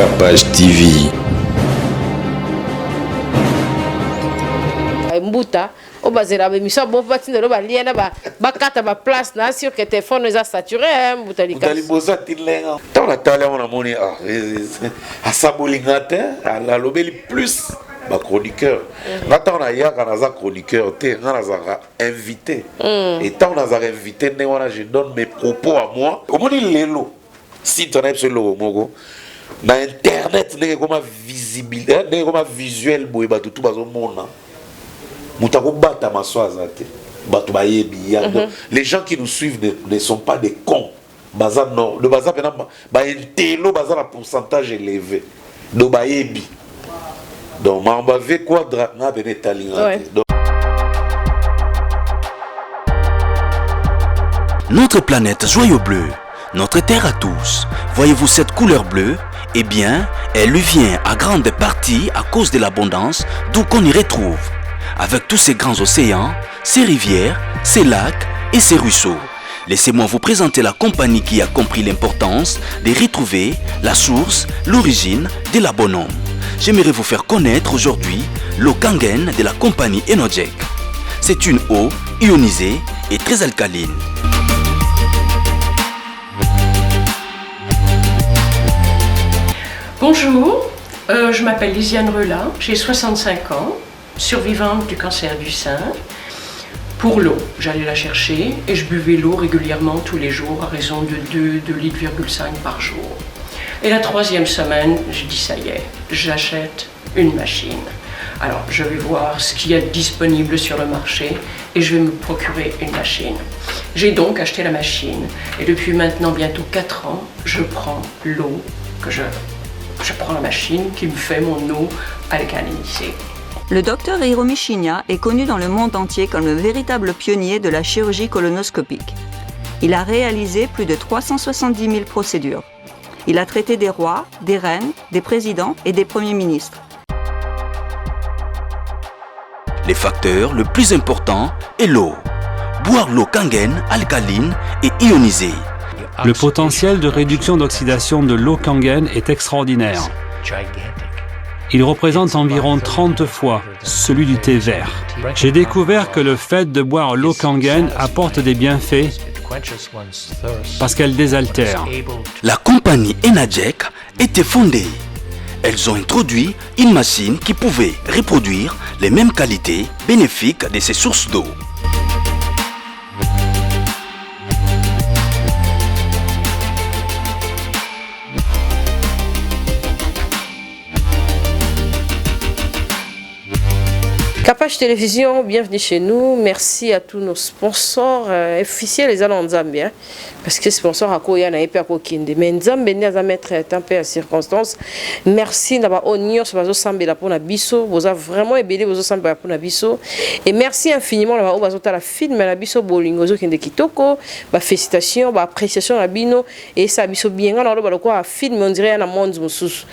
Capage TV. Mbuta oyo bazela ba émission bo batinda lo balia na bakata ba place na sur que téléphone eza saturé hein, mbuta lika liboso atilenga ntango natali yango namoni ah, asaboli nga te alobeli plus ba chroniqueur mm. nga ntango nayaka naza chroniqueur te nga nazalaka invité mm. et ntango nazalaka invité ndenge wana je donne mes propos à moi omoni lelo site wana biso eloko moko na internet ndenge ekoma visibilité eh, ndenge ekoma visuel boye bato tu bazomona moto akobatama so aza te bato bayebi yango mm -hmm. les gens qui nous suivent ne, ne sont pas des cons baza no do baza pena ba intello baza na pourcentage élevé do bayebi donc makambo ave quadra nga pena etali nga te donc Notre planète joyau bleu, notre terre à tous. Voyez-vous cette couleur bleue Eh bien, elle lui vient à grande partie à cause de l'abondance d'où qu'on y retrouve. Avec tous ces grands océans, ces rivières, ces lacs et ces ruisseaux. Laissez-moi vous présenter la compagnie qui a compris l'importance de retrouver la source, l'origine de la bonhomme. J'aimerais vous faire connaître aujourd'hui l'eau Kangen de la compagnie Enojek. C'est une eau ionisée et très alcaline. Bonjour, euh, je m'appelle Lisiane Relin, j'ai 65 ans, survivante du cancer du sein. Pour l'eau, j'allais la chercher et je buvais l'eau régulièrement tous les jours à raison de 2, 2,5 litres par jour. Et la troisième semaine, je dis ça y est, j'achète une machine. Alors, je vais voir ce qu'il y a disponible sur le marché et je vais me procurer une machine. J'ai donc acheté la machine et depuis maintenant bientôt 4 ans, je prends l'eau que je, je prends la machine qui me fait mon eau alcalinisée. Le docteur Hiromi Shinya est connu dans le monde entier comme le véritable pionnier de la chirurgie colonoscopique. Il a réalisé plus de 370 000 procédures. Il a traité des rois, des reines, des présidents et des premiers ministres. Le facteur le plus important est l'eau. Boire l'eau Kangen, alcaline et ionisée. Le potentiel de réduction d'oxydation de l'eau Kangen est extraordinaire. Il représente environ 30 fois celui du thé vert. J'ai découvert que le fait de boire l'eau Kangen apporte des bienfaits parce qu'elle désaltère. La compagnie Enagic était fondée. Elles ont introduit une machine qui pouvait reproduire les mêmes qualités bénéfiques de ces sources d'eau. Capage Télévision, bienvenue chez nous. Merci à tous nos sponsors euh, officiels les allant Nzambe hein, parce que sponsor akoya na epe akokende mais Nzambe nde aza mettre temps pe ya circonstance. Merci na ba oyo nyonso bazosambela mpo na biso, boza vraiment ebele bozosambela mpo na biso et merci infiniment na ba oyo bazotala film na biso bolingo ezokende kitoko, ba félicitations, ba appréciation na bino esala biso bien. Nga na oloba lokola film on dirait ya na monde mosusu.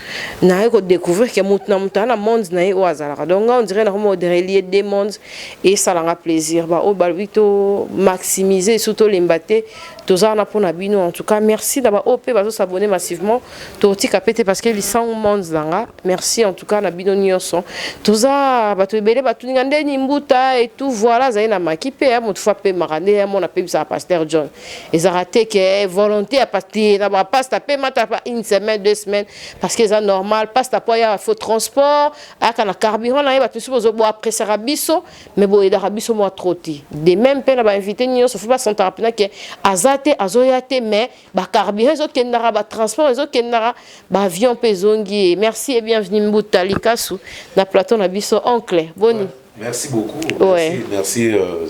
Naye ko découvrir que mutu na mutu aza na monde na ye oyo azalaka donc nga on dirait nakoma relier deux mondes esala nga plaisir ba oyo balobi to maximiser esu tolemba te toza wana mpona bino en tout cas merci na ba oyo mpe bazo s'abonner massivement totika pe te parce que lisango monde na nga merci en tout cas na bino nyonso toza bato ebele batuni nga ndeni mbuta et tout voilà azali na maki mpe ya motu fa apemaka nde ya mona apebisaka pasteur John ezalaka te ke volonté ya pasti na ba pasta pe mata pa une semaine deux semaines parce que eza normal pasta po aya faut transport ayaka na carburant na ye bato mosusu bozo bo appréciaka biso mais boyedaka biso mwa trop te de même mpe na ba invité nyonso faut basantaka mpena ke aza te azoya te mais ba carburant ezokendaka ba transport ezokendaka ba avion mpe ezongi ye merci et bienvenue mbuta likasu na plateau na biso oncle boni ouais. Merci beaucoup. Ouais. Merci, merci euh,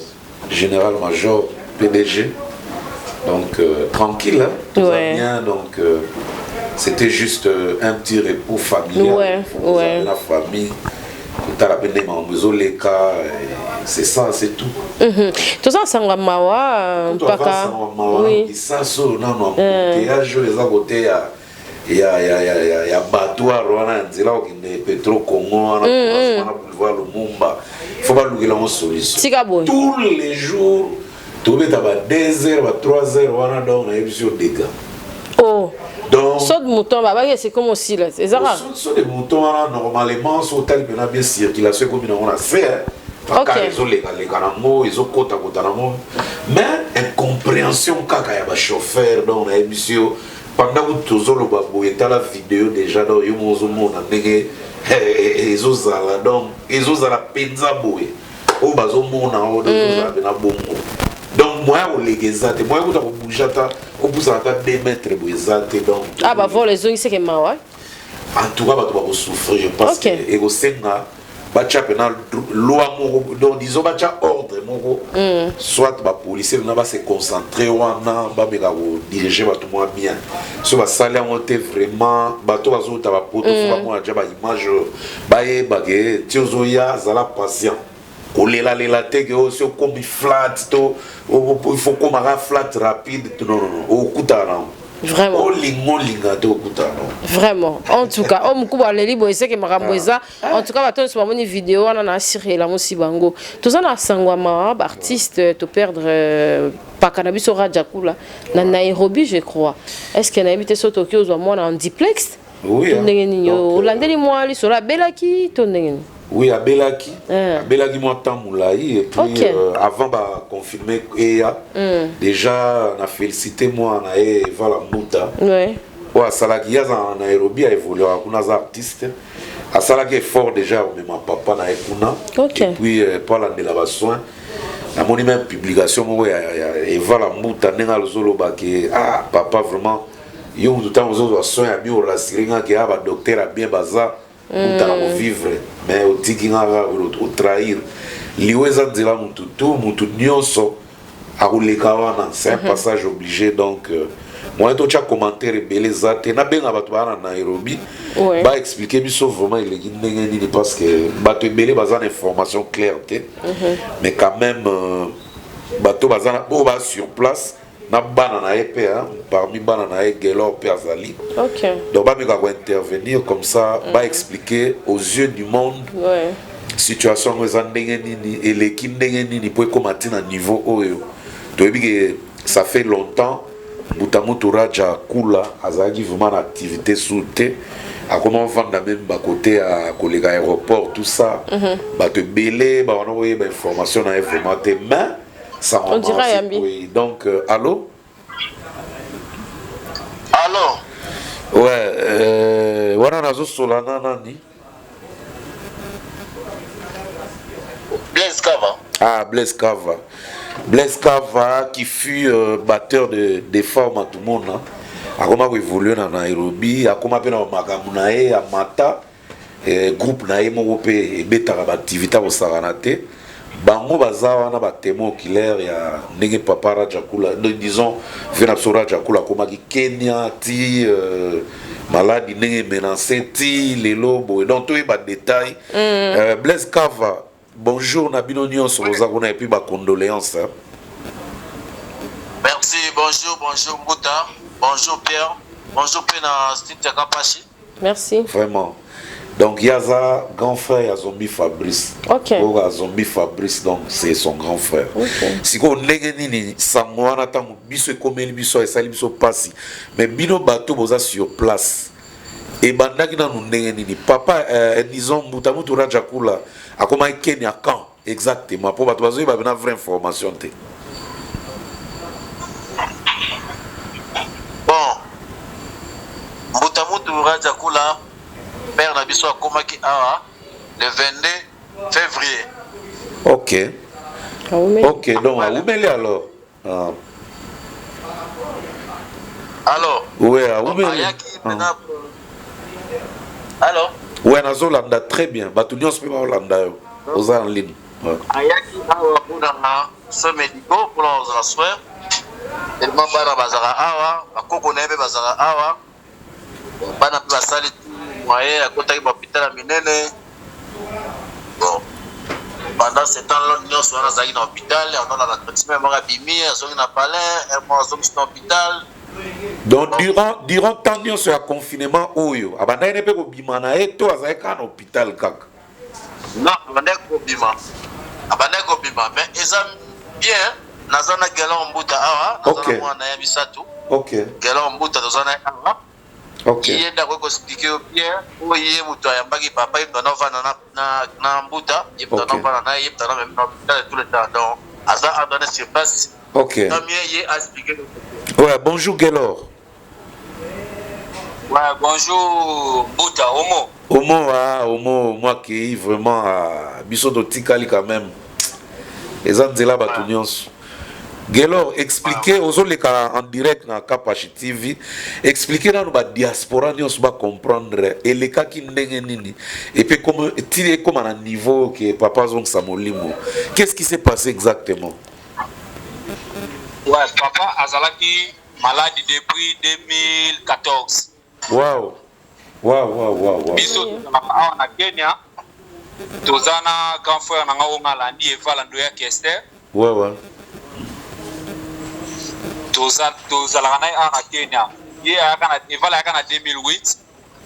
Général Major PDG. Donc euh, tranquille, hein, tout ouais. va bien. Donc euh, c'était juste euh, un petit repos familial. Ouais, ouais. La famille. kotala mpe ndenge makambo ezoleka c'est ça c'est tout mhm. toza na sango ya mawa mpaka lisasi oyo nano embouteillage oyo eza kote ya ya ya ya ya ya abattoir wana ya nzela kokende petro congo wana mm, wana boulevard lumumba faut balukela yango solution tika boye tous les jours tobeta ba 2 heures ba 3 heures wana donc nayebisi yo dégâts oh donc saute mouton babaki esi ekomi osila eza kaka Saut de mouton wana, normalement so otali mpena bien, circulation ekomi nango na se, bakar ezolekaleka nango, ezokotakota nango, mais incompréhension kaka ya bachauffeur. Donc nayebisi yo, pendant que tozoloba boye, tala video déjà. Donc yo mo ozomona ndenge ezozala. Donc ezozala mpenza boye oyo bazomona oyo, donc ezozala mpena bongo. Donc moyen koleka eza te, moyen kuta kobouge, ata kopusana ata 2 mètres boye eza te. Donc Ah, bavol ezongiseke, mawa. En tout cas bato bakosouffrir parce que ekosenga batya mpena loi moko, donc disons batya ordre moko, soit bapolicier mpena base concentre wana, bameka kodirige bato mwa bien. So basali yango te, vraiment bato bazouta bapoto, fo bamona dia baimage oyo, bayeba ke ti ozoya, zala patient, kolelalela te ke oyo si okomi flat to il faut komaka flat rapide. Non, non, non, okutana nango. Vraiment. Olinga olinga te, okutana nango. Vraiment, en tout cas oyo mokubu aleli boye, eseke makambo eza. En tout cas bato nyonso bamoni video wana na asirela mosi bango. Toza na sango ya mawa, baartiste toperdre paka na biso Raja Kula na Nairobi, je crois. Est ce que nayebi te so toki ozwa mwana en duplex? Oui, to hein. ndenge nini? Donc, olandeli mwa lisolo, abelaki to ndenge nini? Oui, abelaki. Eh. Abelaki mwa temps molai et puis avant baconfirme eya déjà na félicité mwana ye Evala Mbuta oyo asalaki. Ye aza na Nairobi, aévoluaka kuna, aza artiste. Asalaki effort déjà ya komema papa na ye kuna et puis po alandela basoin. Namoni même publication moko ya Evala Mbuta, ndenge azoloba ke ah, papa, vraiment yo mutu ntango ozozwa soin ya bien, orassure nga ke ah, badocteur ya bien baza, mutaka kovivre, mais otiki nga kaka otrahir. Liwa eza nzela mutu tu, mutu nyonso akoleka wana, c'est un passage obligé. Donc moyen totya commentaire ebele eza te. Nabenga bato baa na Nairobi baexplike biso vraiment eleki ndenge nini, parce que bato ebele baza na information claire te. Mais quand même bato baza oyo baa sur place na bana na ye mpe, hein, parmi bana na ye Gelor mpe azali. Donc bameka kointervenir comme ça, baexpliquer aux yeux du monde situation yango eza ndenge nini, eleki ndenge nini mpo ekóma ntina niveau oyo. Toyebi ke ça fait longtemps Mbuta Mutu Raja Kula azalaki vraiment na activité su te, akoma ovanda même bakote ya koleka aéroport, tout ça. Bato ebele babanda koyeba information na ye vraiment te, mais ça On dirait Yambi. Oui, donc allô? Allô? Ouais, wana nazosola na nani? Blaise Kava. Ah, Blaise Kava. Blaise Kava qui fut batteur de forme à tout le monde. Hein. Akoma koévolue na Nairobi, akoma mpe na makambo na ye ya mata groupe na ye moko mpe ebetaka baactivité akosakana te. Bango baza wana batémoin oculaire ya ndenge papa Rajakula, disons ve na biso Rajakula, akomaki Kenya ti maladi ndenge emenance ti lelo boye. Donc toyeba détail. Blaise Kava, bonjour na bino nyonso boza kuna et puis bacondoléance, hein. Merci, bonjour, bonjour Mbuta, bonjour Pierre, bonjour mpe na Cynthia Kapashi. Merci. Vraiment, donc yaza grand frère ya Zombi Fabrice. Oyo ya Zombi Fabrice, donc c'est son grand frère. Sikoyo ndenge nini sango wana ntango biso ekomeli biso, esali biso mpasi, mais bino bato boza sur place, ebandaki nanu ndenge nini? Papa disons Mbuta Mutu Rajakula akomaki Kenya quand exactement? Mpo bato bazoyeba bena vraie information te. Bon, Mbuta Mutu Rajakula, père na biso, akomaki awa le 22 février. Awumeli. Ok, donc awumeli alors, ah. Alors Ouais, awumeli. ayaki mpena. Alors Ouais, nazolanda très bien, bato nyonso mpe baolanda yo, oza en ligne. Ouais. Ayaki awa mpona soins médicaux, mpona kozala soin, tellement bana bazalaka awa, bakoko na ye mpe bazalaka awa. Bana mpe basali moyen, akotaki bahôpital ya minene. Bon, pendant ce temps là nyonso wana azalaki na hôpital, azolanda traitement moko, abimi, azongi na palais, un mois, azongisi na hôpital. Donc durant temps nyonso ya confinement oyo, abandaki ne mpe kobima na ye to azalaki kaka na hôpital kaka? Non, abandaki kobima, abandaki kobima, mais eza bien. Naza na Gelor Mbuta awa, naza na mwana ya misato. Gelor Mbuta, toza na ye awa. Okay. Ye nde akoki koexplike yo bien oyo ye moto ayambaki papa, ye moto ana ovanda na mbuta, ye moto ana ovanda na ye, ye moto ana memi na hôpital tout le temps, donc aza adone sur place. Tant mieux ye aexplike yo. Ouais, bonjour Gelor. Ouais, bonjour Mbuta, Omo. Omo, ah, Omo, moi qui vraiment, ah, biso totikali quand même. Eza nzela bato nyonso. Gelor, expliquez, ozoleka en direct na Kapashi TV, expliquez nanu ba diaspora nyonso ba comprendre elekaki ndenge nini et puis comment tili ekoma na niveau que papa azongisa molimo. Qu'est-ce qui s'est passé exactement? Ouais, papa azalaki malade depuis 2014. Wow. Wow, wow, wow, wow. Biso tozalaka awa na Kenya, toza na grand frère na nga oyo nga alandi Evala Ndoya Kester. Ouais. Toza tozalaka na ye awa na Kenya. Ye ayaka na Evala ayaka na 2008.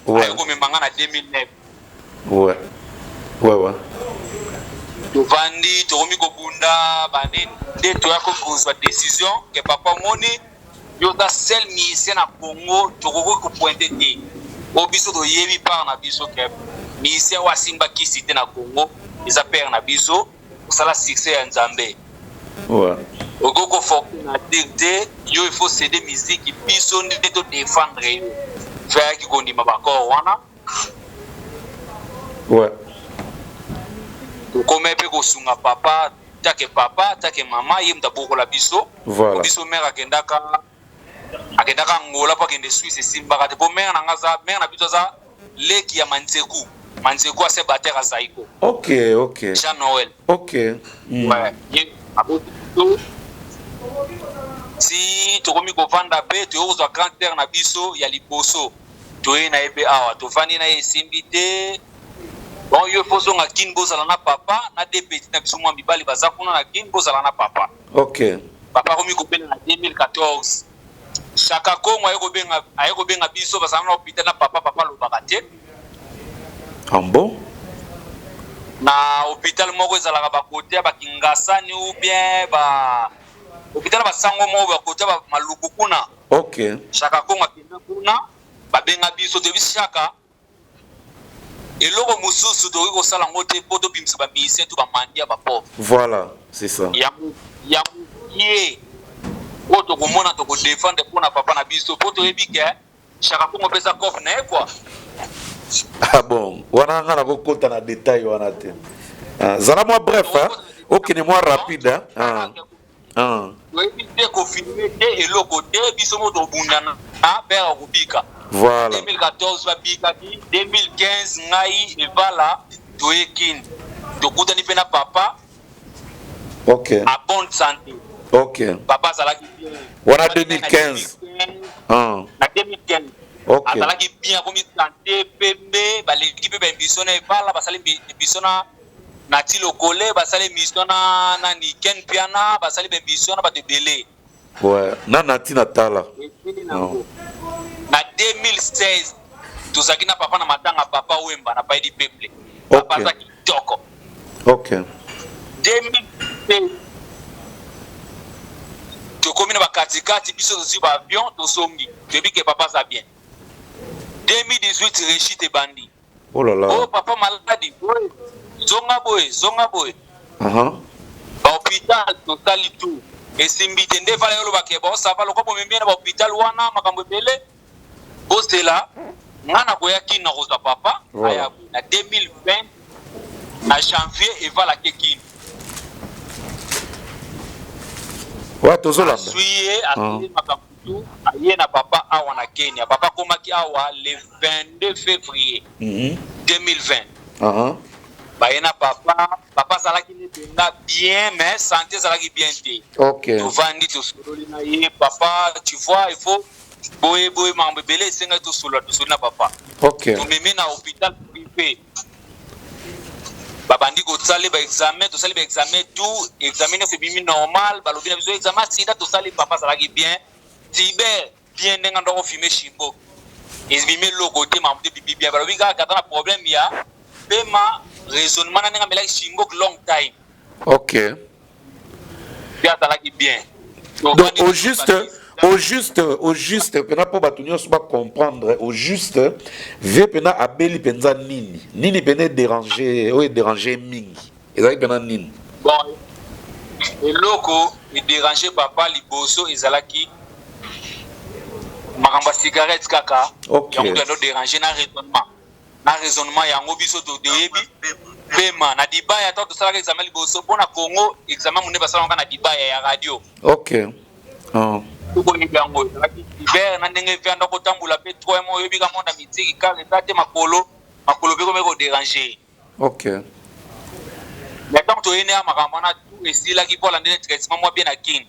Aye komema nga na 2009. Ouais. Tovandi tokomi kobunda banini nde toyaki kozwa décision ke papa omoni yo oza seul musicien na Congo tokoki kopointe te oyo biso toyebi part na biso ke musicien oyo asimba kisi te na Congo eza père na biso osala succès ya Nzambe. Okoki koforce na dire te yo il faut ceder musique biso nde to défendre yo. Frère ayaki kondima baccord wana. Tokomaki mpe kosunga papa take papa take mama ye moto abokola biso. Biso mère akendaka Angola po akende Suisse esimbaka te po mère na nga aza mère na biso aza leki ya Manzeku. Manzeku ase batteur ya Zaiko. Ok. Jean Noël. Ok. Ouais, ye aboti biso. Si tokomi kovanda pe toyei kozwa grand sœur na biso ya liboso. Toyei na ye pe awa tovandi na ye esimbi te. Bon yo faut ozonga Kin bozala na papa na deux petits na biso mwa mibali baza kuna na Kin bozala na papa. Papa akomi kobela na 2014. Shaka Kongo aye kobenga, aye kobenga biso bazala na hôpital na papa, papa alobaka te. Ah bon? Na hôpital moko ezalaka ba côté ya ba Kingasani ou bien ba hôpital ba sango moko ba côté ba Maluku kuna. Shaka Kongo akenda kuna, babenga biso toyebi Shaka eloko mosusu tokoki kosala yango te mpo tobimisa ba musiciens to ba mendiants ba pauvres. Voilà, c'est ça. Ya mokie oyo tokomona tokodefendre mpo na papa na biso mpo toyebi ke Shaka Kongo mpe eza cope na ye quoi. Ah bon, wana nga nakokota na détail wana te. Ah, zala mwa bref, hein? Okende mwa rapide, hein? Ah. Ah. Toyebi te kofilme te eloko te biso moko tobundana na père akobika. Voilà. 2014 babikaki, 2015 ngai Evala toye Kin. Tokutani pe na papa. À bonne santé. Papa azalaki bien. Wana 2015. Ah. Na 2015. Azalaki bien, akomi santé pembe, baleki pe ba émission na Evala, basali émission na Nati Lokole, basali émission na nani Ken Piana, basali ba émission na bato ebele. Ouais, na Nati na tala. Oh. Na 2016 tozalaki na papa na matanga papa Wemba na Palais du Peuple. Papa aza kitoko. 2016 tokomi na bakatikati biso tozwi ba avion tozongi toyebi ke papa aza bien. 2018 rechute ebandi. Oh là là. Oh papa maladi boye zonga boye zonga boye. Ba hôpital tosali tout esimbi te nde vala yoloba ke bon ça va lokola bomemi ye na ba hôpital wana makambo ebele bozela nga nakoya Kin nakozwa papa aya boye na 2020 na janvier evala ke Kin. Ouais, tozolanda. Azwi ye asali makambo tout aye na papa awa na Kenya. Papa akomaki awa le 22 février 2020. Baye na papa, papa azalaki ne mpenza bien mais santé ezalaki bien te. Tovandi tosololi na ye papa, tu vois il faut boye boye makambo ebele esengaki tosolola, tosoli na papa. Tomemi na hôpital privé. Babandi kosala ba examen, tosali ba examen tout, examen nyonso ebimi normal, balobi na biso examen sida tosali, papa azalaki bien, tiber bien ndenge ando fumer chimbo. Ebimi eloko te, makambo te ebimi bien, balobi kaka ata na problème ya pema raisonnement na ndenge amelaki chimbo long time. Pe azalaki bien. Donc Au juste, au juste mpena mpo bato nyonso bacomprendre, au juste vie mpena abeli mpenza nini nini mpena ederange, oyo ederange mingi ezalaki mpena nini? Bon, eloko ederange papa liboso ezalaki makambo ya cigarette kaka. Yango yando dérange na raisonnement, na raisonnement yango biso toyebi pema na dibaya. Ntango tosalaka examen liboso mpo na Congo, examen monene basalaka na dibaya ya radio. Tokoyebi yango ezalaki hiver na ndenge vianda kotambola mpe troemo, oyebi ka monde ya mitiki kaka eza te, makolo makolo mpe komeki kodéranger. Mais ntango toyeni ya makambo wana tout esilaki mpo alandeli traitement mwa bien na King.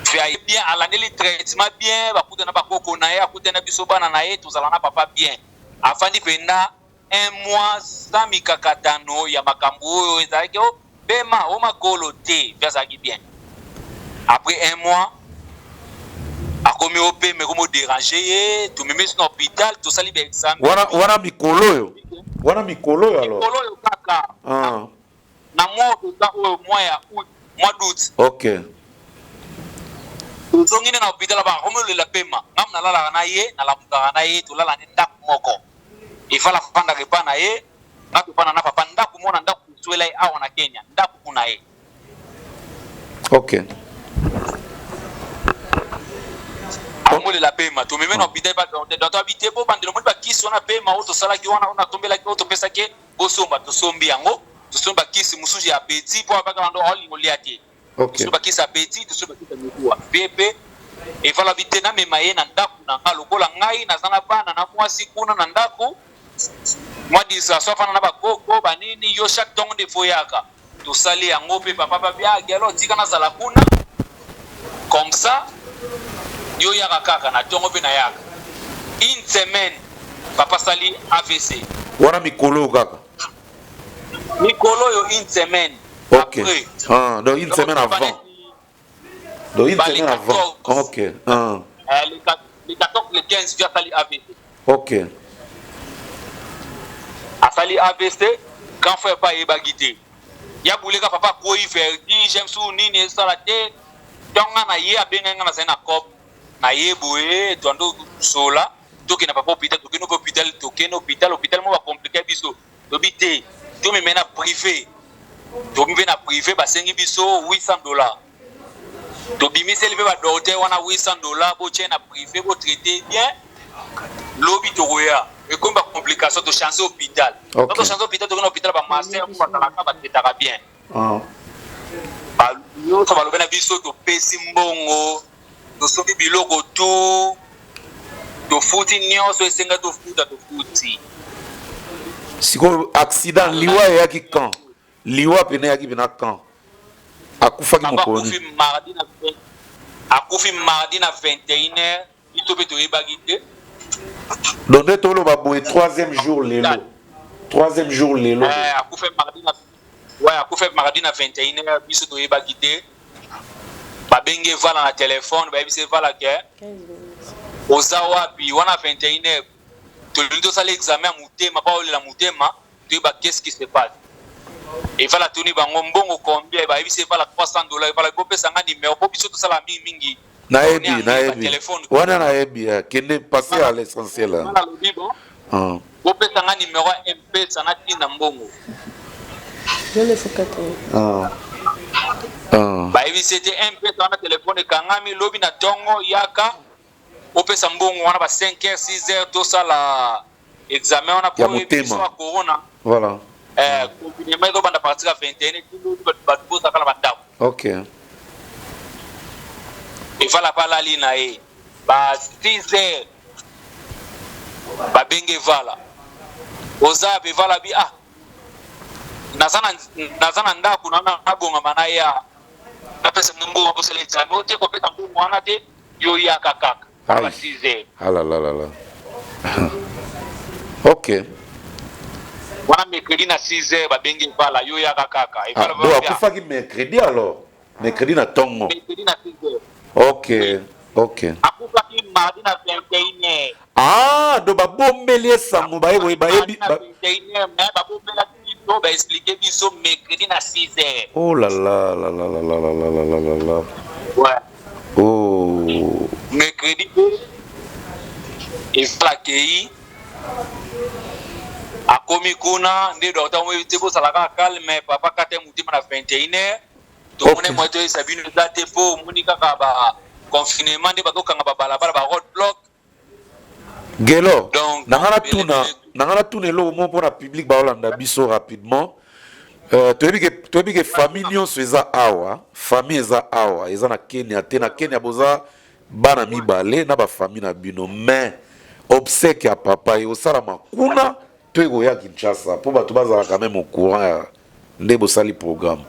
Fait bien, alandeli traitement bien, bakutana bakoko na ye, akutana biso bana na ye, tozala na papa bien. Afandi mpenza un mois sans mikakatano ya makambo oyo ezalaki o pema o makolo te, mpe azalaki bien. Après un mois akomi o pema ekomi odéranger ye, tomemi so na hôpital, tosali baexamen. Wana mikolo oyo, wana mikolo oyo alors? Mikolo oyo kaka. Na mois toza oyo, mois ya août, mois d'août. Tozongi nde na hôpital, bakomi olela pema. Ngamu nalalaka na ye, nalamukaka na ye, tolala nde ndako moko. Efala afandaka epa na ye, nga tofanda na papa ndako moko na ndako toswela ye awa na Kenya, ndako kuna ye. Akomolela pema, tomemi na hôpital, docteur abi te, bobandela omoni bakisi wana pema oyo tosalaki wana, oyo natombelaki, oyo topesaki ye, bosomba. Tosombi yango, tosombi bakisi mosusu ya appétit mpo abaka bando aolinga olia te. Tosombi bakisi ya appétit, tosombi bakisi ya mikuwa mpe mpe evala bi te, namema ye na ndako na nga lokola ngai naza na bana na mwasi kuna na ndako, mwa distraction, afanda na bakoko banini. Yo chaque ntongo nde fo yaka. Tosali yango mpe papa babi ah gelo tika nazala kuna comme ça, yo yaka kaka na ntongo mpe nayaka. Une semaine, papa asali AVC. Wana mikolo oyo kaka? Mikolo oyo, une semaine. Après. Ah, donc une semaine avant, donc une semaine avant, ok. Ah. Le 14, le 15 vi asali AVC. Asali AVC, grand frère pa ayebaki te, ya buleka papa akwei, vertige mosusu nini esala te. Ntongo nga na ye abengai nga, nazali na cop na ye boye, toando sola, tokende papa hôpital. Tokende mpe hôpital, tokende hôpital, hôpital mo bacompliquer biso, tobi te, tomeme na privé. Tomi mpe na privé, basengi biso 800 $. Tobimiseli mpe badocteur wana 800 $, botie na privé, botraiter bien, lobi tokoya. Ekomi bacomplication, tochange hôpital. Tochange hôpital, tokende hôpital bamaster po bazalaka batraitaka bien. Nyonso balobi na biso, topesi mbongo, tosombi biloko tu, tofuti nyonso esenga tofuta, tofuti. Sikoyo accident, liwa eyaki quand? Liwa pene eyaki mpena quand? Akufaki mokolo? Akufi mardi na 21 heures, biso mpe toyebaki te. Donc nde toloba boye, troisième jour lelo, troisième jour lelo. Akufi mardi na, ouais, akufi mardi na 21 heures, biso toyebaki te. Babengi Evala na telefone, bayebisi Evala ke oza wapi wana 21 heures, tolingi tosala examen ya motema mpa olela motema, toyeba qu'est-ce qui se passe. Evala tuni bango mbongo combien, bayebisi Evala 300 $. Evala bopesa nga numéro mpo biso tosala mingimingi. Nayebi, nayebi wana, nayebi. Kende, passer à l'essentiel. Alobi bon, bopesa nga numéro ya Mpesa, natinda mbongo. Bayebisi ete Mpesa wana telefone ekangami, lobi na ntongo yaka opesa mbongo wana ba 5 heures, 6 heures, tosala examen wana po biso ya corona. Voilà. Confinement ezobanda partir ya 21, ti bato bozalaka na bandako. Evala mpe alali na ye, ba 6 heures babenge Evala: oza pe? Evala bi ah, naza na ndako, nabongama na ya napesa mbongo bosala examen te, kopesa mbongo wana te, yo yaka kaka ba 6 heures. Alalalala, ok. Wana mercredi na 6 heures babengi Evala: yo yaka kaka. Evala akufaki mercredi alors, mercredi na ntongo? Mercredi na 6 heures. Ok. Akufaki mardi na 21 heures. Ah, donc babombeli ye sango, bayebi. Bayebi na 21 heures, mais babombelaki biso. biso, ba expliquer biso mercredi na 6 heures. Oh là là là là là là là là là là là. Ouais. Oh. Mercredi ezala akei akomi kuna nde docteur moyebi te bozala kaka calme papa kata motema na 21 heures tomoni moye toyebisa bino eza te mpo omoni kaka ba confinement nde bazokanga babalabala ba road block. Gelo, na nga natuna na nga natuna eloko moko mpona public baolanda biso rapidement. Toyebi ke famille nyonso eza awa, famille eza awa, eza na Kenya te. Na Kenya boza bana mibale na bafamille na bino, mais obsèque ya papa ekosalama kuna to ekoya Kinshasa mpo bato bazala quand même au courant ya nde bosali programme?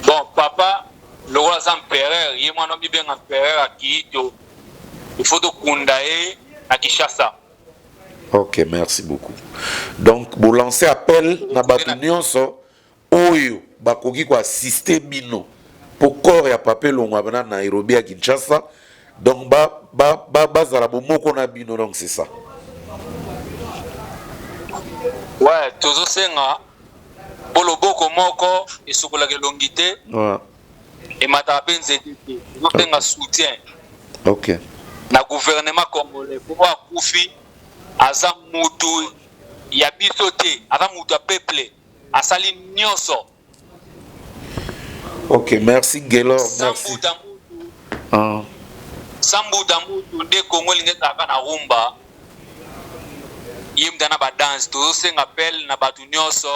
Bon, papa lokola aza empereur, ye mwana mibenga empereur akiito, il faut tokunda ye na Kinshasa. Ok, merci beaucoup. Donc bolancer appel na bato nyonso oyo bakoki koassiste bino po corps ya papa elongwa na Nairobi ya Kinshasa, donc bazala bomoko na bino, donc c'est ça. Ouais, tozosenga mpo loboko moko esukolaka elongi te, emataka mpe nzete te. Tozosenga soutien na gouvernement congolais po akufi aza mutu ya biso te, aza mutu ya peuple, asali nyonso. Ok, merci Gelor, merci. Sambuta mutu. Ah. Sambuta mutu nde Congo elingi ezalaka na rumba. Ye mutu na ba danse, tozosenga appel na bato nyonso,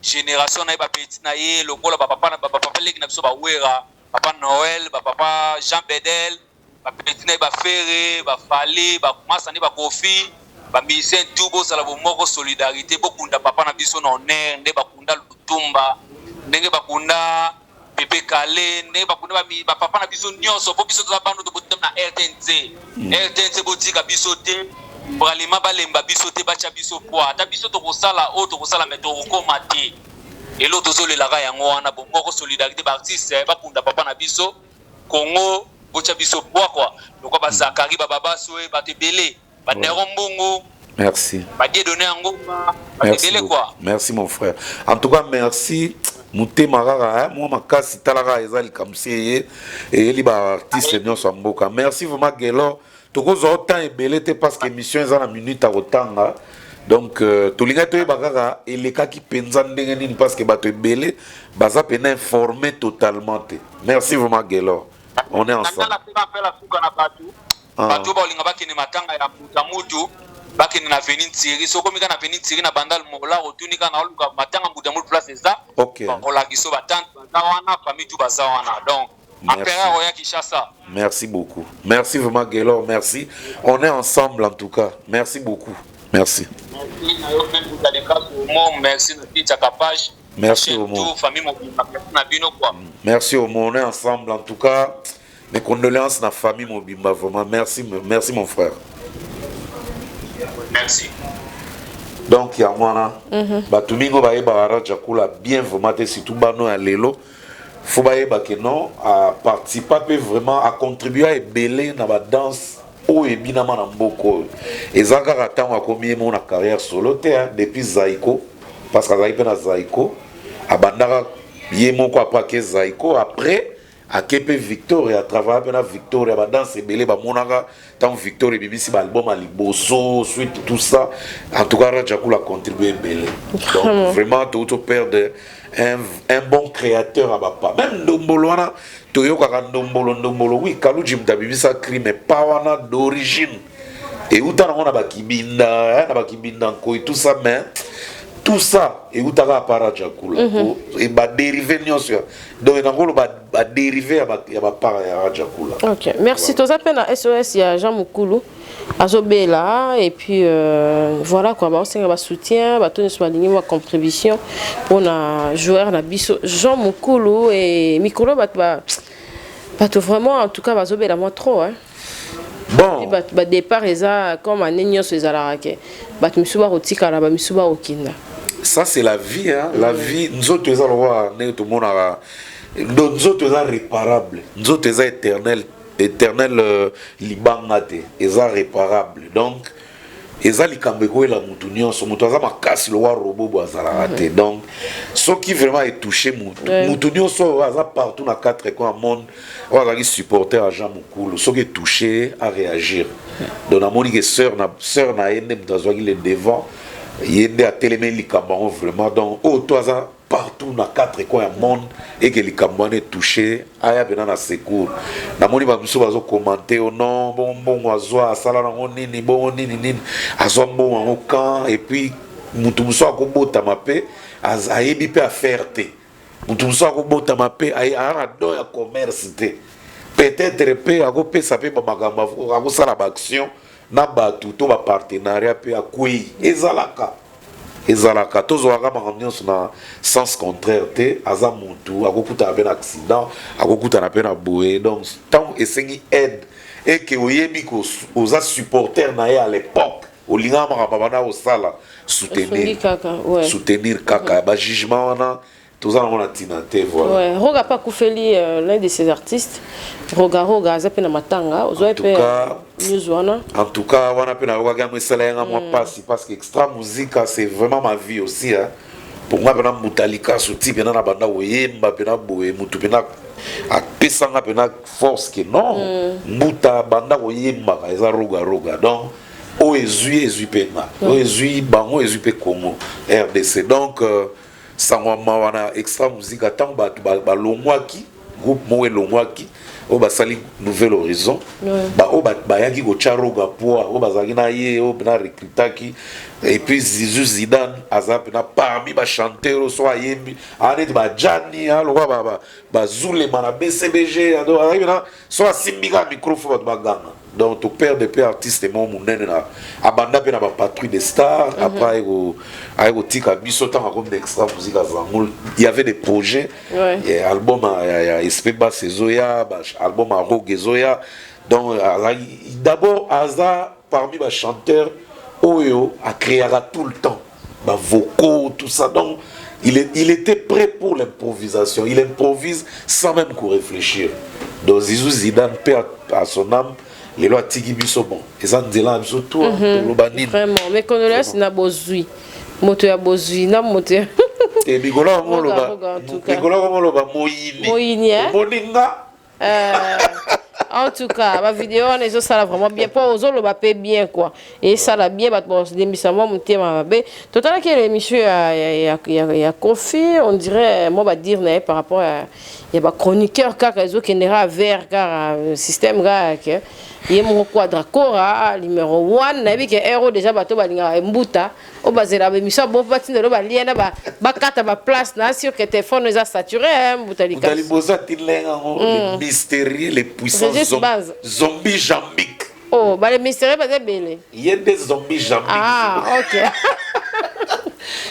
génération na ye, ba petit na ye, lokola ba papa na ba papa leki na biso ba Wera, papa Noël, ba papa Jean Bedel, ba petit na ye ba Ferre, ba Fally, ba Massa nde ba Kofi, ba musicien tout bozala bomoko, solidarité, bokunda papa na biso na honneur nde bakunda Lutumba, ndenge bakunda Pepe Kale, ndenge bakunda ba papa na biso nyonso, po biso toza bano tobotami na RTNC. RTNC botika biso te, bralima balemba biso te, batya biso poids, ata biso tokosala oyo tokosala, mais tokokoma te. Eloko tozolelaka yango wana, bomoko, solidarité, baartiste bakunda papa na biso Congo, botya biso poids quoi, lokwa ba Zakari, ba Babasoe, bato ebele, ba Nero Mbungu. Merci. Ba Dieudonné Angomba, bato ebele quoi. Merci mon frère. En tout cas merci. Motema kaka mwa makasi, tala kaka eza likambo si eye eyeli ba artiste nyonso ya mboka. Merci vraiment Gelor. Tokozwa temps ebele te parce que émission eza na minute ya kotanga. Donc tolingaki toyeba kaka elekaki mpenza ndenge nini parce que bato ebele baza pena informé totalement te. Merci vraiment Gelor. On est ensemble. Bato baolinga bakende matanga ya mutu mutu, bakende na avenue Thierry. Soki okomi kaka na avenue Thierry na Bandal Mola, otuni kaka na oluka matanga mbuta mutu place eza. Bakolakisa ba tante baza wana, famille tout baza wana. Donc empereur oya Kinshasa. Merci beaucoup. Merci vraiment Gelor, merci. On est ensemble en tout cas. Merci beaucoup. Merci. Merci na yo mpe Mbuta Likasu Omo, merci na Titia Kapage. Merci Omo. Famille mobimba, merci na bino quoi. Merci Omo, on est ensemble en tout cas. Mes condoléances na famille mobimba vraiment. Merci, merci mon frère. Merci. Donc yango wana bato mingi bayebaka Radja Kula bien vraiment te, surtout bano ya lelo faut bayeba ke non, aparticipa mpe vraiment acontribua ebele na badanse oyo ebinama na mboka oyo. Eza kaka ntango akomi ye moko na carrière solo te, depuis Zaiko, parce que azalaki mpe na Zaiko, abandaka ye moko, après ake Zaiko, après ake mpe Victoria, atravailla mpe na Victoria, badanse ebele bamonaka ntango Victoria ebimisi baalbum ya liboso, suite, tout ça. En tout cas Radja Kula contribue ebele. Donc vraiment touti perdre un bon créateur ya bapa. Même ndombolo wana toyokaka, ndombolo ndombolo, oui, Kaluji moto abimisa cri, mais pa wana d'origine euta nango na bakibinda, na bakibinda nkoi, tout ça. Mais tout ça eutaka apa Radja Kula, badérivé nyonso, donc nango badérivé ya bapara ya Radja Kula. Ok, merci. Toza mpe na SOS ya Jean Mukulu, azobela, et puis voilà quoi, baosenga basoutien, bato nyonso balingi mwa contribution mpona joueur na biso Jean Mukulu. E mikolo bato bato vraiment en tout cas bazobela mwa trop, hein. Bon, bato badépart eza comme année nyonso ezalaka ke bato misusu bakotikala, bamisusu bakokinda. Ça c'est la vie, hein? La vie, nzoto eza lokola ndenge tomonaka, nzoto eza réparable, nzoto eza éternel éternel, libanga te, eza réparable. Donc Eza likambo ekoyela mutu nyonso. Mutu aza makasi lokola robot bo azalaka te. Donc soki vraiment etouche mutu, mutu nyonso oyo aza partout na quatre coins ya monde, oyo azalaki supporter ya Jean Mukulu, soki etouche, aréagir. Donc namoni ke sœur na ye nde moto azwaki le devant, ye nde atelemeli likambo yango vraiment. Donc oyo to aza partout na quatre coins ya monde eke likambo wana etouche, aya mpena na secours. Namoni bamisu bazocommenter: o non, bongo mbongo azwa, asala nango nini? Bongo nini nini azwa mbongo yango quand? Et puis mutu mosusu akobotama mpe ayebi mpe affaire te. Mutu mosusu akobotama mpe aya na don ya commerce te. Peut-être mpe akopesa mpe bamakambo, akosala baaction na bato to bapartenariat mpe akwei. Ezalaka tozwaka makambo nyonso na sens contraire te. Aza mutu, akokutana mpe na accident, akokutana mpe na boye. Donc ntango esengi aide, eke oyebi oza supporter na ye à l'époque, olingaka makambo banda kosala, soutenir kaka, ouais. Soutenir kaka. Bajugement wana toza nango na ntina te, voilà. Ouais. Roga mpe akufeli, l'un de ses artistes, Roga Roga, aza mpe na matanga. Ozwa mpe news wana? En tout cas, wana mpe nayokaki yango, esala yanga mwa mpasi, parce que Extra Musica, c'est vraiment ma vie aussi, hein. Pour nga mpena Mbuta Likasu ti mpena na banda koyemba mpena boye, mutu mpena apesanga mpena force ke non, Mbuta banda koyembaka eza Roga Roga. Donc oyo ezwi mpe nga, oyo ezwi bango, ezwi mpe Congo RDC. Donc sango ya mawa na Extra Musica, ntango bato balongwaki, groupe moko elongwaki oyo basali Nouvel Horizon, oyo bayaki kotya Roga poa, oyo bazalaki na ye, oyo mpena recrutaki. Et puis Zizu Zidane aza mpena parmi bachanteur oyo so ayembi aa neti bajani lokola bazulema na BCBG. Azalaki mpena so asimbi kaka micro, fo bato baganga. Donc toperdre mpe artiste moko monene na abanda mpe na bapatrouille de star. Après aye kotika biso. Ntango akomi na Extra Musica zango, il y avait des projets, album ya SP Bass ezoya, album ya Rogue ezoya. Donc azalaki d'abord, aza parmi bachanteur oyo acréaka tout le temps bavocaux, tout ça. Donc il était prêt pour l'improvisation, il improvise sans même qu'on réfléchir. Donc Zizou Zidane, paix à son âme, lelo atiki biso. Bon, eza nzela na biso to toloba nini? Vraiment, mes condoléances na bozwi moto ya bozwi na moto ya Te, mikolo yango oloba, mikolo yango oloba moyini. Moyini. Omoni nga. En tout cas, bavideo wana ezosala vraiment bien, mpo ozoloba mpe bien quoi, esala bien. Bato balembisa mwa motema mabe. Totalaki émission ya Kofi, on dirait mwa badire na ye par rapport ya bachroniqueur kaka ezokendera vers kaka système kaka ke ye moko Quadra Kora numéro 1. Nayebi ke ero déjà bato balingaka mbuta oyo bazela baémission bo batindelo balia na bakata baplace na sur ke téléphone eza saturé. Mbuta. Liboso atindenga yango, le mystérieux, le puissant zombie jambique. Oh, bale mystérieux baza ebele. Ye nde zombie jambique. Ah, ok.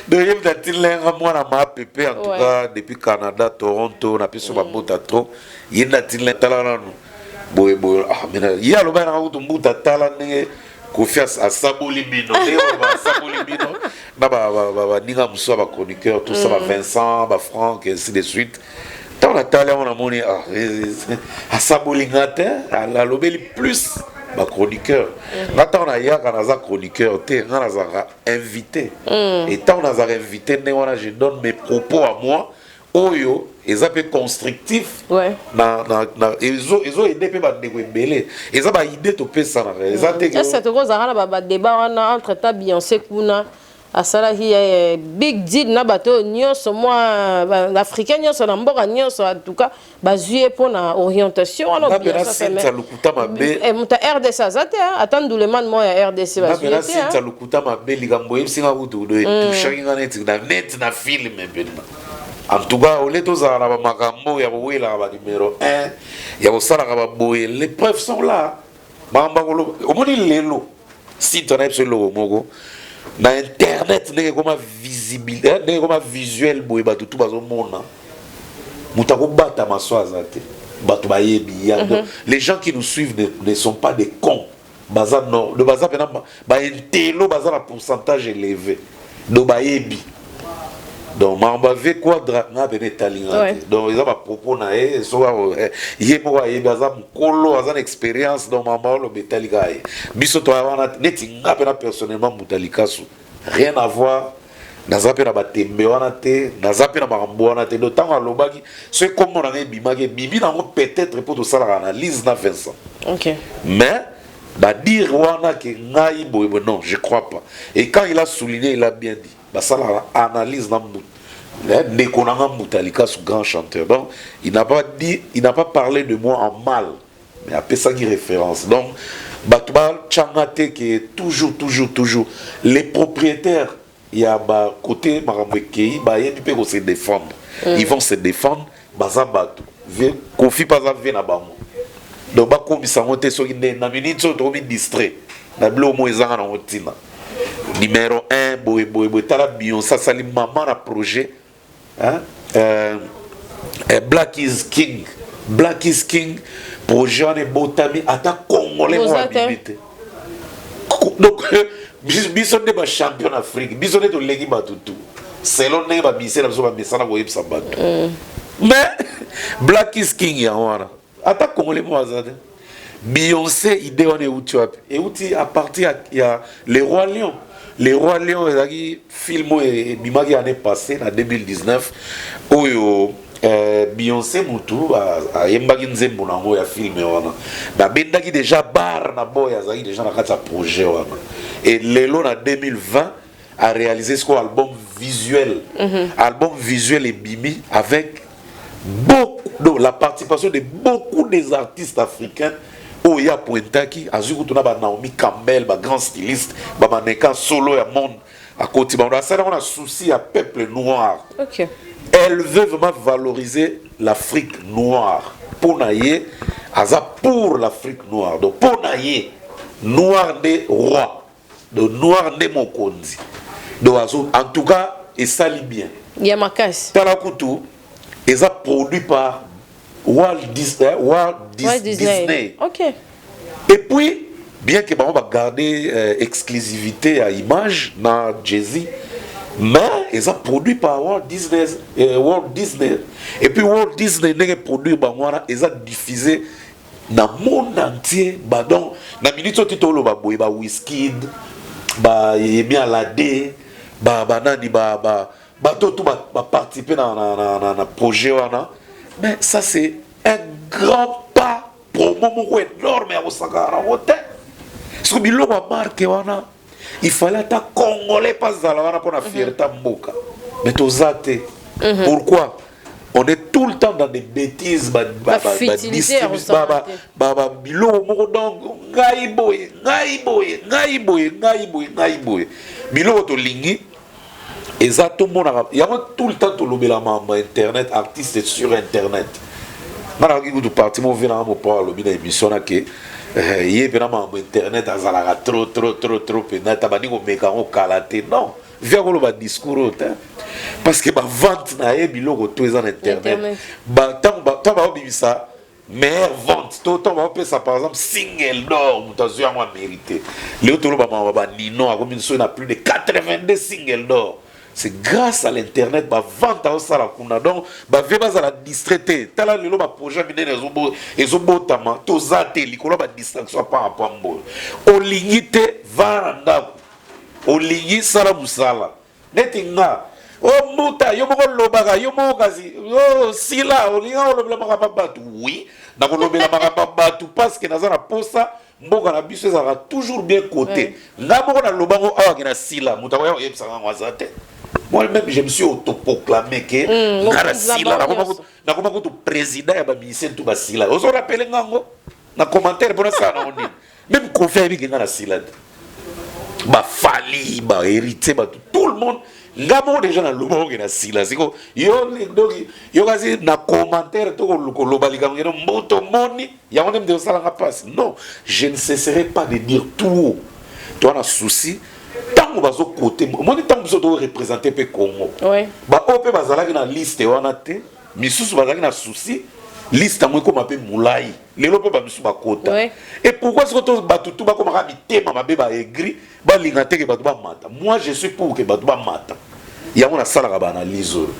Donc ye mutu atindenga mwana mapepe. En tout cas, depuis Canada, Toronto, napesi bambota trop. Ye nde atindenga: tala nanu boye boye. Ah, ye alobaki nanga kutu: mbuta, tala ndenge Kofi asaboli bino, ndenge asaboli bino na baninga mosusu ya bachroniqueur, tout ça, bavincent, bafrank, ainsi de suite. Ntango natali yango, namoni asaboli nga te, alobeli plus bachroniqueur. Nga ntango nayaka, naza chroniqueur te, nga nazalaka invité. Et ntango nazalaka invité ndenge wana, je donne mes propos à moi oyo eza mpe constructif na ezoaider mpe bandeko ebele. Eza baidée topesanaka, eza te. Est tokozalaka na badébat wana entre ta Beyoncé kuna asalaki big deal na bato oyo nyonso, mwa africain nyonso na mboka nyonso, en tout cas bazwi ye mpona orientation wana. Wana lokuta mabe. Moto ya RDC aza te, ata ndulemane moko ya RDC bazwi ye te. Lokuta mabe. Likambo oyebisinga kutu do etouchaki nga neti na film mpenza. En tout cas, ole tozala na bamakambo ya kowelaka banumero 1 ya kosalaka baboye, les preuves sont là. Makambo akoloba, omoni lelo site wana biso eloko moko na internet, ndenge ekoma visibilité, ndenge ekoma visuel boye, bato tu bazomona. Moto akobatama so aza te, bato bayebi ya. Les gens qui nous suivent ne sont pas des cons. Baza no baza mpena baintelo, baza na pourcentage élevé. Do bayebi. Donc makambo ave Quadra, nga pene etali nga te. Donc eza bapropos na ye. Soki ye moko ayebi, aza mokolo, aza na expérience. Donc makambo aloba etali kaka ye. Biso toya wana neti nga mpena personnellement, moto ya likasu, rien à voir. Naza mpe na batembe wana te, naza mpe na makambo wana te. Donc ntango alobaki, soki kombo na nga ebimaki, ebimi nango peut-être mpo tosalaka analyse na Vincent. Mais badire wana ke ngai boye boye, non, je crois pas. Et quand il a souligné, il a bien dit, basalaka analyse na mutu, ndeko na nga Mbuta Likasu, grand chanteur. Donc il n'a pas dit, il n'a pas parlé de moi en mal, mais apesaki référence. Donc bato batyanga te ke toujours, toujours, toujours les propriétaires ya bakote. Makambo ekei, bayebi mpe kose défendre. Ils vont se défendre, baza bato. Kofi mpe aza ve na bango. Donc bakomisa yango te. Soki nde na minute oyo tokomi distrait na biloko mo ezanga nango ntina, numéro 1 boye boye boye. Tala Beyoncé, asali mama na projet, hein? Black is King, Black is King, projet wana ebotami, ata Congolais mo abimi te. Donc biso nde bachampion Afrique, biso nde tolengi bato tu selon ndenge bamise na biso bamesana koyebisa bato. Mais Black is King yango wana, ata Congolais mo aza te. Beyoncé, idée wana euti wapi? Euti à partir ya Le Roi Lion. Le Roi Lion ezalaki film oyo ebimaki année passée na 2019, oyo Beyoncé mutu ayembaki nzembo nango ya film wana. Babendaki déjà Burna Boy, azalaki déjà na kati ya projet wana. Et lelo na 2020 a réalisé ce album visuel. Album visuel ebimi avec beaucoup, donc la participation de beaucoup des artistes africains oyo ye apointaki. Azwi kutu na baNaomi Campbell, bagrand styliste, bamannequin solo ya monde, akoti bango. Asali yango na souci ya peuple noir. Elle veut vraiment valoriser l'Afrique noire. Mpo na ye, aza pour l'Afrique noire. Donc mpo na ye, noir nde roi, donc noir nde mokonzi. Donc azo, en tout cas esali bien. Ya makasi. Tala kutu eza produit par Walt Disney, Walt Walt Disney. Disney. Et puis, bien que bango bagarde exclusivité ya image na Jay-Z, mais eza produit par Walt Disney, Walt Disney. Et puis Walt Disney ndenge produire bango wana, eza diffusé na monde entier. Badon na minute oyo ti toloba boye, ba Wizkid, ba Yemi Alade, ba banani, ba ba bato tout baparticipe na projet wana. Mais ça, c'est un grand pas, promo moko énorme ya kosakana nango te. Soki biloko ya marque wana, il fallait ata Congolais mpe azala wana mpona fierté ya mboka. Mais toza te. Pourquoi on est tout le temps dans des bêtises, Bafutilité ya kosala te. Biloko moko? Donc ngai boye, ngai boye, ngai boye, ngai boye, ngai boye, biloko tolingi eza tomonaka yango tout le temps. Tolobela makambo ya internet, artiste sur internet. Nga nakoki kutu parti mo ve nanga mopo alobi na émission na ke ye mpena makambo internet azalaka trop, trop, trop, trop mpena ta bandi komeka yango kala te. Non, via koloba discours oyo te, parce que bavente na ye, biloko to eza na internet. Internet. Ntango baobimisa meilleure vente to ntango baopesa par exemple single d'or, moto azwi yango amérité. Lelo toloba makambo banino akomi soki na plus de 82 single d'or, c'est grâce à l'internet, bavente aosala kuna. Donc bavie bazala distrait te. Tala lelo baprojet minene ezobotama, toza te likolo ya badistraction par rapport mboyo. Olingi te, vana na ndako. Olingi, sala mosala neti nga. O mbuta, yo moko olobaka yo moko, kasi o sila olinga olobela makambo ya bato. Oui, nakolobela makambo ya bato parce que naza na posa mboka na biso ezalaka toujours bien côté. Nga moko nalobango awa ke na sila, moto akoya koyebisaka yango aza te. Moi même, je me suis autoproclamé ke nga na mokonzi na sila. bango nyonso. Nakoma kutu président ya bamusicien tu basila. Ozorapele ngango na commentaire mpona sala nango nini? Même Kofi ayebi ke nga na sila te. Bafali, bahéritier, bato, tout le monde. Nga moko déjà naloba oke na sila. Siko yo, donc yo kasi na commentaire to koloba likambo keno mboto moni yango nde mte osalanga mpasi. Non, je ne cesserai pas de dire tout haut. To wana souci ntango bazokote omoni, ntango biso toreprésente mpe Congo, baoyo mpe bazalaki na liste wana te, misusu bazalaki na souci liste yango ekóma mpe molai. Lelo mpe bamisusu bakota. Et pourquoi siko to bato tu bakomaka mitema mabe, baaigri, balinga teke bato bamata? Moi, je suis pour ke bato bamata. Yango nasalaka baanalyse oyo.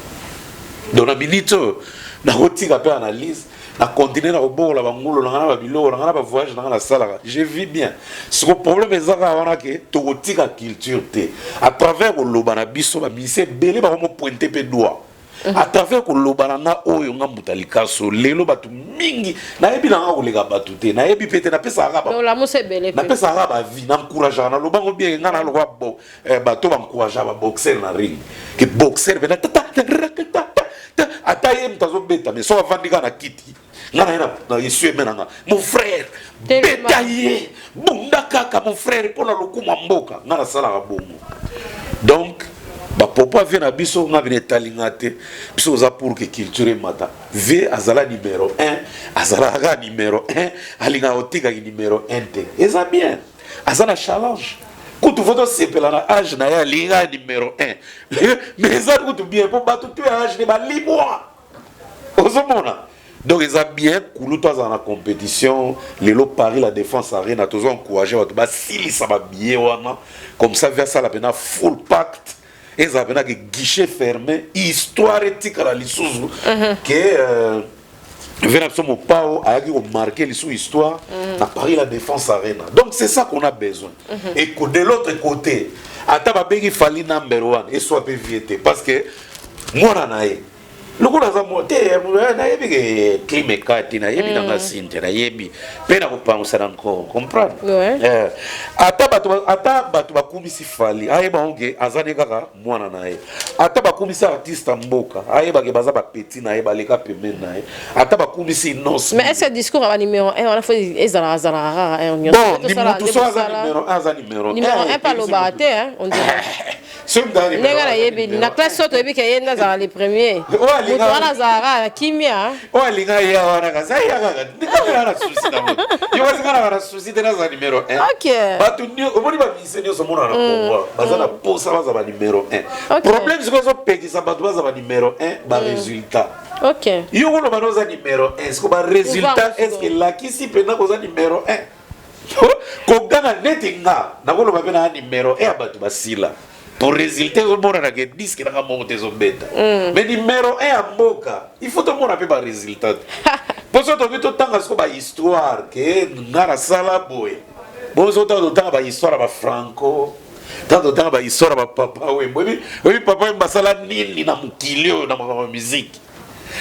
Donc na minute oyo nakotika mpe analyse, na continue na kobokola bangulo na ngai na babiloko na ngai na bavoyage na ngai nasalaka, je vis bien. Siko problème eza kaka wana ke tokotika culture te. À travers koloba na biso, bamusicien ebele bakomopointe mpe doigt à travers koloba na nga oyo. Nga mbuta likaso, lelo bato mingi nayebi na nga koleka bato te, nayebi mpe te, napesaka kaka olamusa ebele mpe. Napesaka kaka bavi, naencourageaka, nalobango bien. Nga nalokwa bo bato baencourageaka baboxer na ring, ke boxer mpena ata ye moto azobeta, mais soki avandi kaka na kiti, nga na ye na esu eme na nga: "Mon frère, beta ye, bunda kaka, mon frère, mpo na lokumu ya mboka." Nga nasalaka bongo. Donc bapropos ya vieux na biso, nga bino etali nga te. Biso oza pour que culture emata. Vieux azala numéro 1, azalaka kaka numéro 1, alingaka kotikaki numéro 1 te. Eza bien, aza na challenge. Kutu faut tosepela na age na ye, alingi kaka numéro 1, mais eza kutu bien mpo bato tu ya age ne balimwa, ozomona. Donc eza bien kulutu azala na compétition. Lelo Paris La Défense Arena, tozo encourage bato basilisa babillet wana, comme ça vieux asala mpena full packed, ezala mpena ke guichet fermé, histoire etikala lisusu ke vieux na biso Mopao ayaki komarquer lisusu histoire na Paris La Défense Arena. Donc c'est ça qu'on a besoin. Et que de l'autre côté, ata babengi Fally number one, eswa mpe vieux te, parce que mwana na ye lokola aza te, nayebi ke clime ekati, nayebi nanga sinte, nayebi mpe na kopangusa na nko comprendre. Ata bato bakumisi Fally, ayeba onge aza ne kaka mwana na ye. Ata bakumisi artiste ya mboka, ayebake baza bapeti na ye, baleka pembeni na ye. Ata bakumisi nos Mais est ce que discours ya banuméro 1 wana faut ezalaka azalaka kaka 1 nyonso? Bon, mutu so aza numéro 1, aza numéro Numéro 1 mpe alobaka te, hein, on dirait. Soki mutu aza numéro Ndenge 1, nayebeli na classe oyo, toyebi ke ye nde azalaka le premier. Oyo Moto wana azalaka na kimia. Oyo alinga ye wana, kasi aya kaka ndenge na souci na moto yo, kasi nga naka na souci te, naza numéro 1. Bato omoni, bamusicien nyonso omonana na Congo baza na posa baza ba numéro 1. Problème sikoyo, ezopekisa bato baza ba numéro 1, barésultat. Yo koloba na oza numéro 1, siko barésultat Pouvoir. Est ce que elakisi mpenza koza numéro 1? Koganga neti nga nakoloba mpe na numéro 1 ya bato basila po résultat ezomonana ke disque nanga moko te ezobeta. Mais numéro 1 ya mboka, il faut tomona mpe barésultat te, mpo so tobi totanga siko bahistoire ke nga nasala boye. Bonso totanga, totanga bahistoire ya bafranco, ntango totanga bahistoire ya bapapa Wemba. Oyebi papa Wemba basala nini na mokili oyo na makambo ya musique?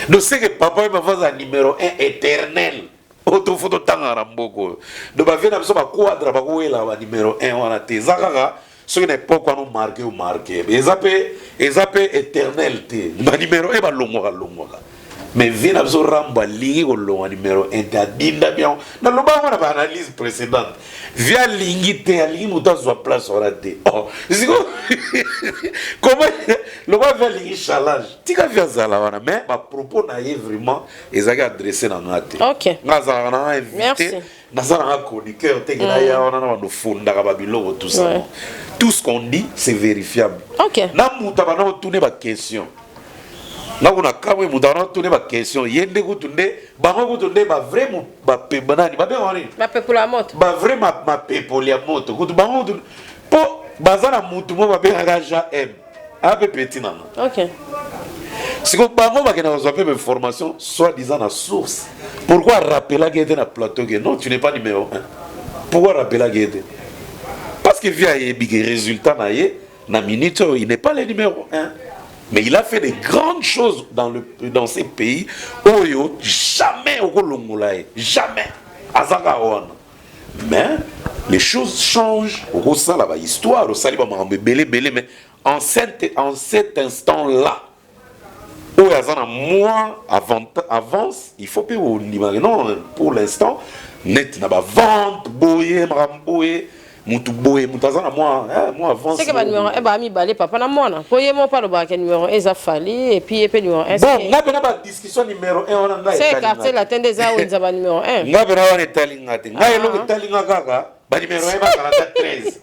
Donc c'est que papa Wemba aza numéro 1 éternel oyo tofo totangaka na mboka oyo. Donc bavieux na biso baquadra bakowelaka ba numéro 1 wana te. Eza kaka soki na époque wana omarquer, omarquer, eza mpe éternel te. Banuméro 1 balongwaka longwaka, mais vieux na biso Rambo alingi kolongwa numéro 1 te, adinda biango. Naloba yango na baanalyse précédente, vieux alingi te, alingi moto azwa place wana te. Oh, siko comment lokola vieux alingi challenge, tika vieux azala wana. Mais bapropos na ye vraiment ezalaki adressé na nga te. Nga azalaka na nga invité, Merci. naza nanga chroniqueur te ke naya wana na bando fondaka babiloko, tout ça. Non. Tout ce qu'on dit, c'est vérifiable. Na moto abanda kotune baquestion, nga kuna kamwe, moto abanda kotune baquestion, ye nde kutu nde bango kutu nde bavrai bapeba nani babengaka nini? Bapepola ya moto. Bavrai mapepoli ya moto kutu, bango kutu, mpo baza na mutu mo babengaka Jean M, ape petit nanga. Siko bango bakenda kozwa mpe bainformation soit disant na source. Pourquoi rappelaki ete na plateau ke non, tu n'es pas numéro 1? Pourquoi rappelaki ete? Parce que vieux ayebi ke résultat na ye na minute oyo, il n'est pas le numéro 1, mais il a fait de grandes choses dans ces pays oyo jamais okolongola ye, jamais. Azaka wana, mais les choses changent. Okosala bahistoire, osali bamakambo ebele ebele, mais en cet instant là oyo aza na moins avance, il faut mpe ondimaka non, pour l'instant net na bavente boye, makambo boye, mutu boye, mutu aza na mwa avance. Seke banuméro 1 baa mibale, papa na mwana, mpo ye moko alobaka ke numéro 1 eza Fally, et puis ye mpe numéro 1. Bon, nga mpena badiscussion numéro 1 wana, ngai Se etali nga Quartier te. Latin nde eza wenza ba numéro 1. Nga mpena wana etali nga te. Ngai eloko etali nga kaka. Banimero 1 bazala ata 13.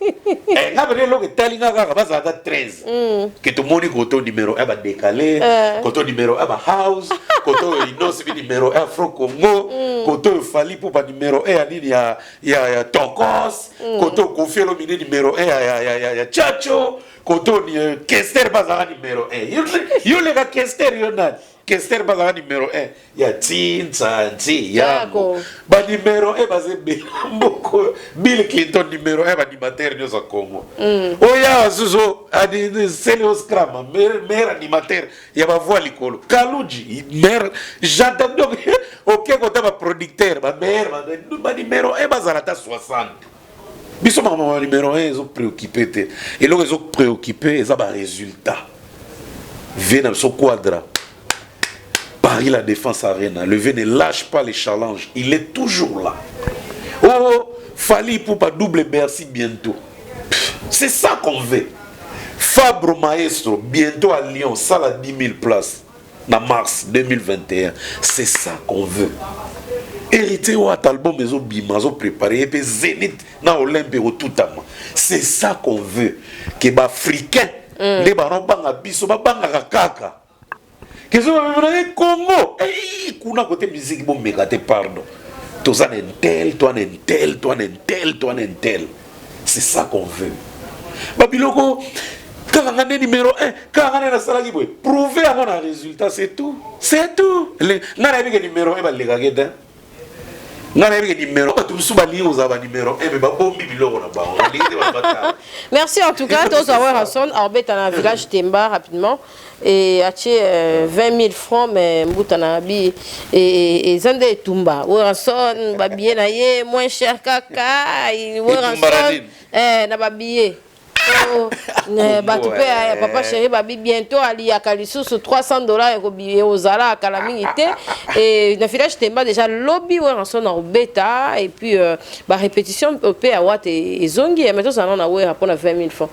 Eh, nga pene eloko etali nga kaka bazala ata 13. Ke tomoni koto numéro 1 badekale, koto numéro 1 bahouse, koto oyo Innoss'B numéro 1 Afro Congo, koto oyo Fally Ipupa numéro 1 ya nini ya Tokos, koto oyo Koffi Olomide numéro 1 ya Chacho, koto oyo Kester bazalaka numéro 1. Yo leka Kester, yo nani? Kester bazalaka numéro 1 ya tintsanti yango. Banimero 1 baza ebele mboko. Bill Clinton numéro 1 baanimateur nyonso ya Congo. Oyo susu Celeo Scram, meilleur animateur ya bavoix likolo. Kaluji meilleur j'entends. Donc oke kota baproducteur, bameilleur banimero 1 bazala ata 60. Biso makambo ya numéro 1 ezopréoccupe te. Eloko ezopréoccupe eza barésultat. Ve na biso Quadra, Paris La Défense Arena. Le V ne lâche pas les challenges. Il est toujours là. Oh, Fally Ipupa double Bercy bientôt. C'est ça qu'on veut. Fabre Maestro, bientôt à Lyon, salle à 10 000 places. En mars 2021. C'est ça qu'on veut. Héritier Wata, album ezo bima, ezo préparé et puis Zénith na Olympe tout. C'est ça qu'on veut. Que ba africain nde bango biso babangaka kaka. Kezo bamemela Congo kuna kote musique, bomeka te, pardon. Toza na intel, toa na intel, toa na intel, toa na intel. C'est ça qu'on veut. Babiloko kaka nga nde numéro 1, kaka nga nde nasalaki boye, prouve yango na résultat, c'est tout, c'est tout. Nga nayebi ke numéro 1 balekaki te. Nga nayebi ke numéro, bato mosusu balingi kozala ba numéro 1, mais babombi biloko na bango, balingi te batala. Merci en tout cas. Tozwa Werrason aobeta na village Temba rapidement et atie 20 000 francs, mais mbuta na bi eza nde etumba. Werrason, babillet na ye moins cher kaka. Werrason na babillet bato mpe ya papa chéri babi bientôt aliyaka lisusu 300 $ ekozala akala mingi te. E na village Temba déjà lobi Werrason na kobeta et puis barépétition mpe ya wate ezongi. Mais tozala na Wera mpona 20 000 francs,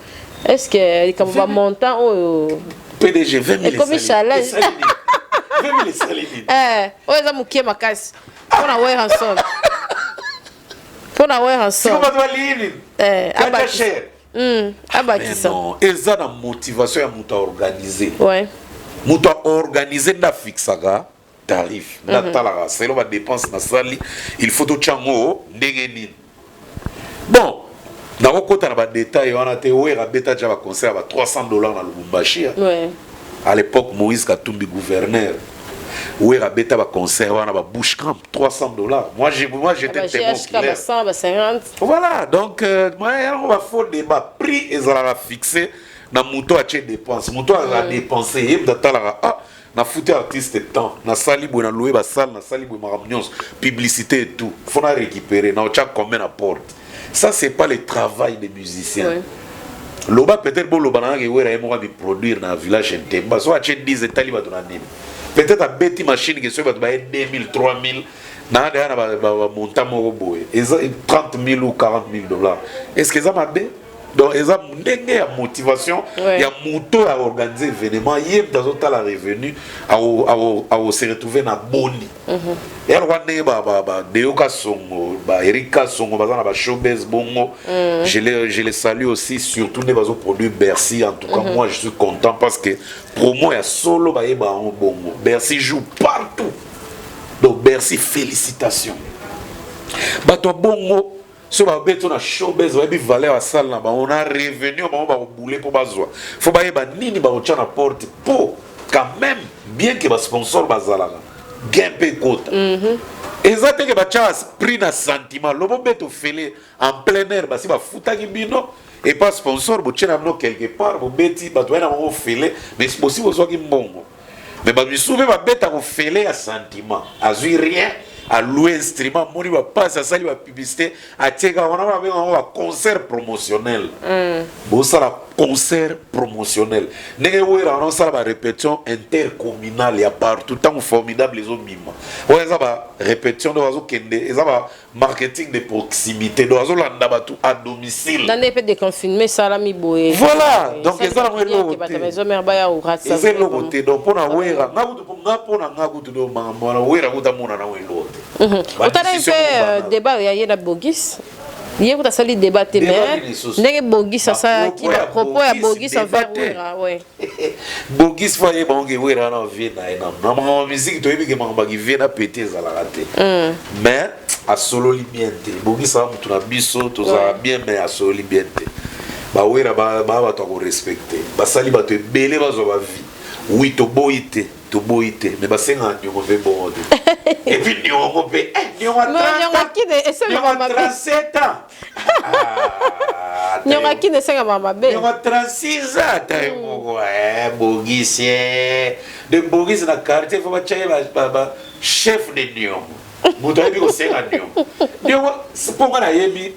est ce que likambo bamontant oyo PDG 20 000 ekomi challenge? 20 000 esali nini? Oyo eza mokie makasi mpona Werrason, mpona Werrason. Bato balingi nini? Cher. Abakisa. Eza na motivation ya moto aorganize. Moto aorganize nde afixaka tarif, nde atalaka selon badepense nasali, il faut totya yango ndenge nini. Bon, nakokota na badetail wana te. Wera abeta ja baconcert ya ba 300 $ na Lubumbashi. À l'époque Moïse Katumbi gouverneur, Wera abeta baconcert wana ba Bush Camp, 300 $. Moi moi j'étais témoin oculaire. Voilà, donc yango bafaux débat. Prix ezalaka fixé na moto atie dépense, moto azala dépense, ye moto atalaka: ah, nafuti artiste temps, nasali boye, naloye basale, nasali boye, makambo nyonso, publicité et tout, faut na récupérer na otya combien na porte. Ça, c'est pas le travail des musiciens. Loba peut-être boloba na ngaki Wera ye moko amiproduire na village Ntemba. So atie 10, etali bato na nini? Peut-être abeti machine ke soki bato baye 2000, 3000 na deya na bamontant moko boye, eza 30 000 ou 40 000 $. Est ce que eza mabe? Donc eza ndenge ya motivation ya moto ya organiser événement. Ye moto azotala revenu akose retrouver na boni. Eya lokwa ndenge Badeo Kasongo, baErik Kasongo baza na bashowbase bongo. Je les salue aussi, surtout nde bazoproduire Bercy. En tout cas, moi je suis content parce que promo ya solo bayeba yango bongo. Bercy joue partout. Donc Bercy, félicitations. Bato ya bongo so babeti na showbase, bayebi valeur ya sale na bango na revenu bango bakobule mpo bazwa. Fo bayeba nini bakotya na porte mpo quand même, bien ke basponsor bazalaka, gain mpe ekota. Eza te ke batya prix na sentiment. Lobo beta ofele en plein air, basi bafutaki bino epa sponsor, botie na bino quelque part, bobeti, bato baye na bango ofele, mais bosi bozwaki mbongo. Mais bamisusu mpe babeta kofele ya sentiment, azwi rien, aloue instrument, amoni bapasi, asali bapublicité, atieka wana, babenga yango baconcert promotionnel. Bosala concert promotionnel ndenge Wera wana osala barépétition intercommunale ya partout. Ntango Formidable ezobima, oyo eza barépétition nde bazokende, eza ba marketing de proximité, donc azolanda bato à domicile. Na nde mpe déconfinement esalami boye. Voilà, donc eza nango eloko te, eza eloko te. Donc mpona Wera, nga kutu, nga mpona nga kutu, do makambo wana Wera kutu amona nango eloko te. Otalaki mpe débat ya ye na Bogis? Ye kuta asali débat te, Débat mais nini lisusu? Ndenge Bogis asalaki Ba ba propos propos ya ya Bogis Bogis, envers débat te. Wera, ouais. Bogis fo ayeba onge Wera wana vie na ye nano na makambo ya musique. Toyebi ke makambo ya vie na pete ezalaka te, mais asololi bien te. Bogis aza motu na biso, tozalaka bien, mais asololi bien te. Bawera baa bato ya korespecte, basali bato ebele bazwa bavie. Oui, toboyi te, toboyi te, mais basengaka niongo mpe bongo te. Et puis niongo mpe, niongo ya Mais niongo 30 ans, akine esengaka niongo ya mabe. 37 ans. Ah, Niongo akine esengaka mabe. Niongo 36 ans ata ye moko. Bogisi, de Bogisi na quartier fo batya ye chef de niongo, moto ayebi kosenga niongo. Niongo mpo nga nayebi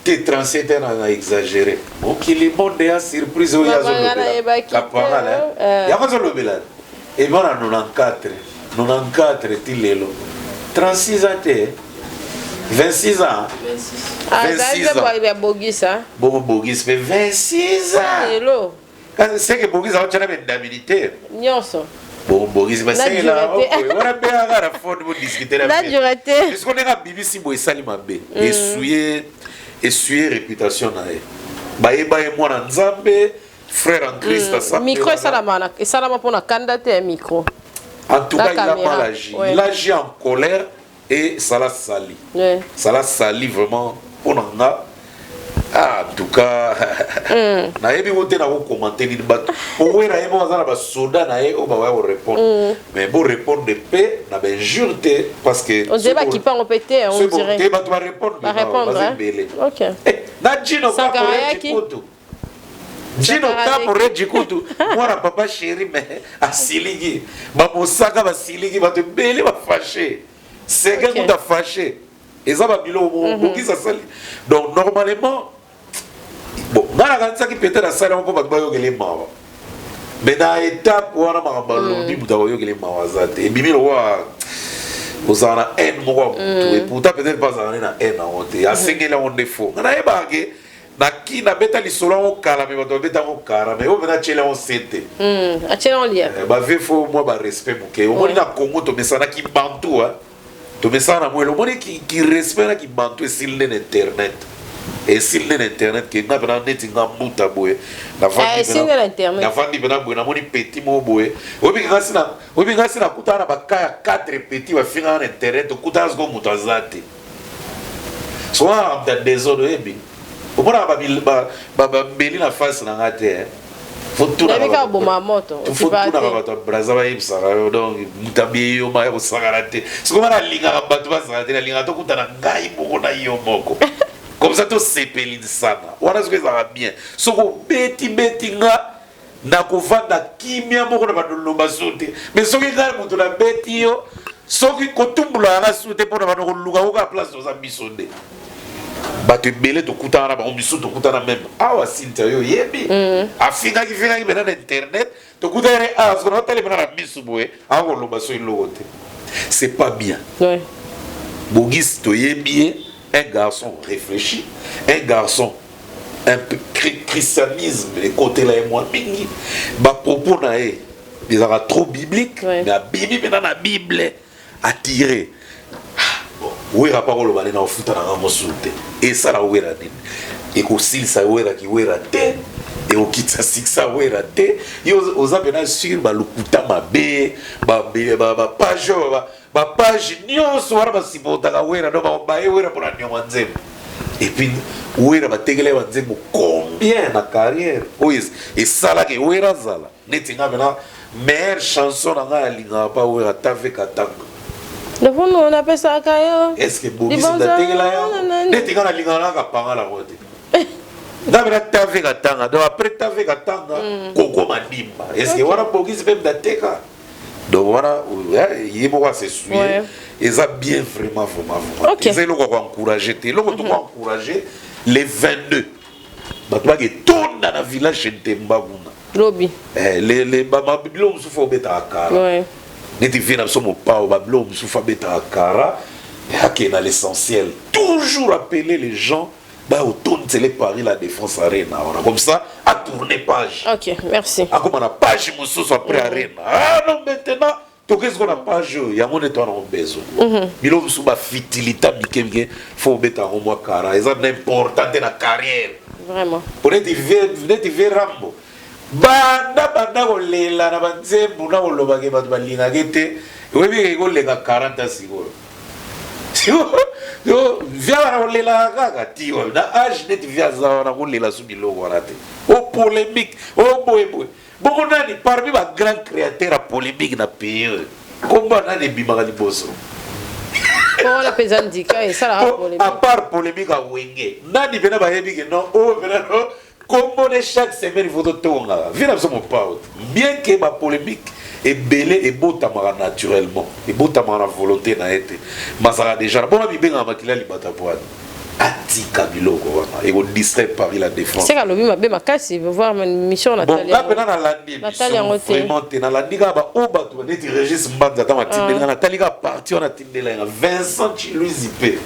te, 37 ans na exagéré. Mokili, monde ya surprise oyo. Mama, nga nayebaki te, Azolobela yango, azolobela eba na 94, 94 ti lelo 36 ans te, 26 ans. Azali 26 mpe ans. ya Bogis, ah. Bongo Bogisi mpe 26 ans. Lelo. Kasi seke Bogisi aotyana baindemnité Nyonso. Bon, Bogisi basengela Na durée. wana bengaka na phone, bodiscute. Na durée te. Puisque ndenge abimisi boye, esali mabe, essuye réputation na ye. Bayeba ye mwana Nzambe, frère en Christ, asambelaka. Micro esalama esalama mpona kanda te ya micro. En tout La cas, il a caméra, mal agi. Il agit en colère et ça l'a sali. Ça l'a sali vraiment. Mpona nga, ah, en tout cas, nayebi ngo te na kokomante nini. Bato owera ye moko aza na basoda na ye oyo bawaya korépondre, mais borépondre mpe na bainjure te, parce que On dirait bakipa yango mpe te, on dirait. Te, bato barépondre. Barépondre. Baza Hein? ebele. Ok. Na Jino Sankara yaki. Kutu Jino Sankara Kapo Reji kutu mwana papa chéri, mais asiliki, bamosaka basiliki, bato ebele bafâché seke. Kutu afâché, eza babiloko Bogisi asali. Donc normalement, bon, nga nakanisaki peut-être asali yango mpo bato bayokele mawa, mais na étape wana makambo alobi, moto akoyokele mawa aza te. Ebimi lokola ozala na haine moko ya motu, et pourtant peut-être mpe azala ne na haine yango te, asengeli yango nde fo. Nga nayebaka ke naki nabeta lisolo yango kala, me bato babeta yango kala, me oyo mpena atieli yango se te. Atieli yango lia. Bave fo mwa barespect moke. Omoni, na Congo tomesanaki bantu, tomesana na mwele. Omoni ki respect na kibantu esili nde na internet, esili nde na internet. Ke nga mpena neti nga mbuta boye, Ah, esili nde na internet. navandi mpena boye, namoni petit moko boye. Oyebi nga si nakutana na baka ya 4 petit bafingaka na internet, okutana sikoyo moto aza te, soki moto ya désordre. Oyebi, omonaka bambeli na face na nga te. Nayebi kaka boma moto. Fo tunaka bato ya Braza, bayebisaka yo. Donc moto abeyoma ya kosakana te. Sikoyo nga nalingaka bato bazala te, nalingaka tokutana ngai moko na yo moko, comme ça tosepelisana. Wana soki ezalaka bien, soki obeti-beti nga, nakovanda kimia moko na bandoloba so te. Mais soki ngai moto nabeti yo, soki kotumbula yanga su te, mpona bando koluka koka place toza biso nde bato ebele tokutana na bango. Misu tokutana même awa, Cynthia, oyo oyebi, afingaki fingaki mpena na internet. Tokutani awa, soki naotali mpena na misu boye, akoloba so eloko te. C'est pas bien. Bogis, toyebi ye un garçon réfléchi, un garçon un peu christianisme ekotela ye mwa mingi, bapropos na ye ezalaka trop biblique. Mais abimi mpena na Bible, attiré. Wera mpa koloba nini? Akofuta na nga mosusu te. Esala Wera nini? Ekosilisa Weraki Wera te, ekokitisa sikisa Wera te. Yo oza mpena sur balukuta mabe, bapage oyo, bapage nyonso wana basupportaka Wera. Donc baye Wera mpona niongo ya nzembo. Et puis Wera batekela ye banzembo combien na carrière oyo esalaka Wera azala neti nga mpena? Meilleure chanson na ngai alingaka pa Wera, Tave Katanga. Lofumu napesaka yo. Est ce que Bogisi natekela yango? Neti nga nalingaka kaka panga nango te, nga mpena Tave Katanga. Donc après Tave Katanga, Koko Madimba. Est ce que wana Bogisi mpe nateka? Donc wana ye moko asessuye. Eza bien, vraiment, vraiment, vraiment. Eza eloko ya koencourage te. Eloko tokoencourage, les 22, bato baketonda na village Ntemba kuna. Lobi. Biloko mosusu obetaka kara, neti vie na biso mopao, babiloko mosusu abetaka kara, akende na l'essentiel. Toujours appeler les gens baotondisele Paris La Défense Arena wana, comme ça a tourner page. Ok, merci. Akoma na page mosusu après Arena. Ah non, maintenant. Tokei sikoyo na page oyo, yango nde toza nango besoin. Biloko mosusu bafitilita mike mike, fo obeta yango mwa kara, eza na important te na carrière. Vraiment. Po neti vie, neti vie Rambo banda banda kolela na banzembo na kolobake bato balingaka ye te, oyebi ke koleka 40 ans sikoyo. Sikoyo vie wana kolelaka kaka ti oyo na age neti vie aza wana, kolela su biloko wana te, o polémique o boyeboye. Bongo nani parmi ba grand créateur ya polémique na pays oyo, kombo ya nani ebimaka liboso? Wana mpenza ndika esalaka polémique. À part polémique ya Wenge, nani mpena bayebi ke non, oyo mpena no kombo ne chaque semaine il faut totongaka vie na biso mopao? Bien que ba polémique ebele ebotamaka naturellement, ebotamaka na volonté na ye te, mazalaka déjà bongo bibengaka makila libata po wana atika biloko wana ekodistraire Paris La Défense. Seka alobi mabe makasi, voir mission. Bon, nga mpena nalandi émission vraiment te, nalandi kaka baoyo bato neti Régis Mbanza ntango atindeli nga, natali kaka parti wana atindela nga. Vincent Chiluizi mpe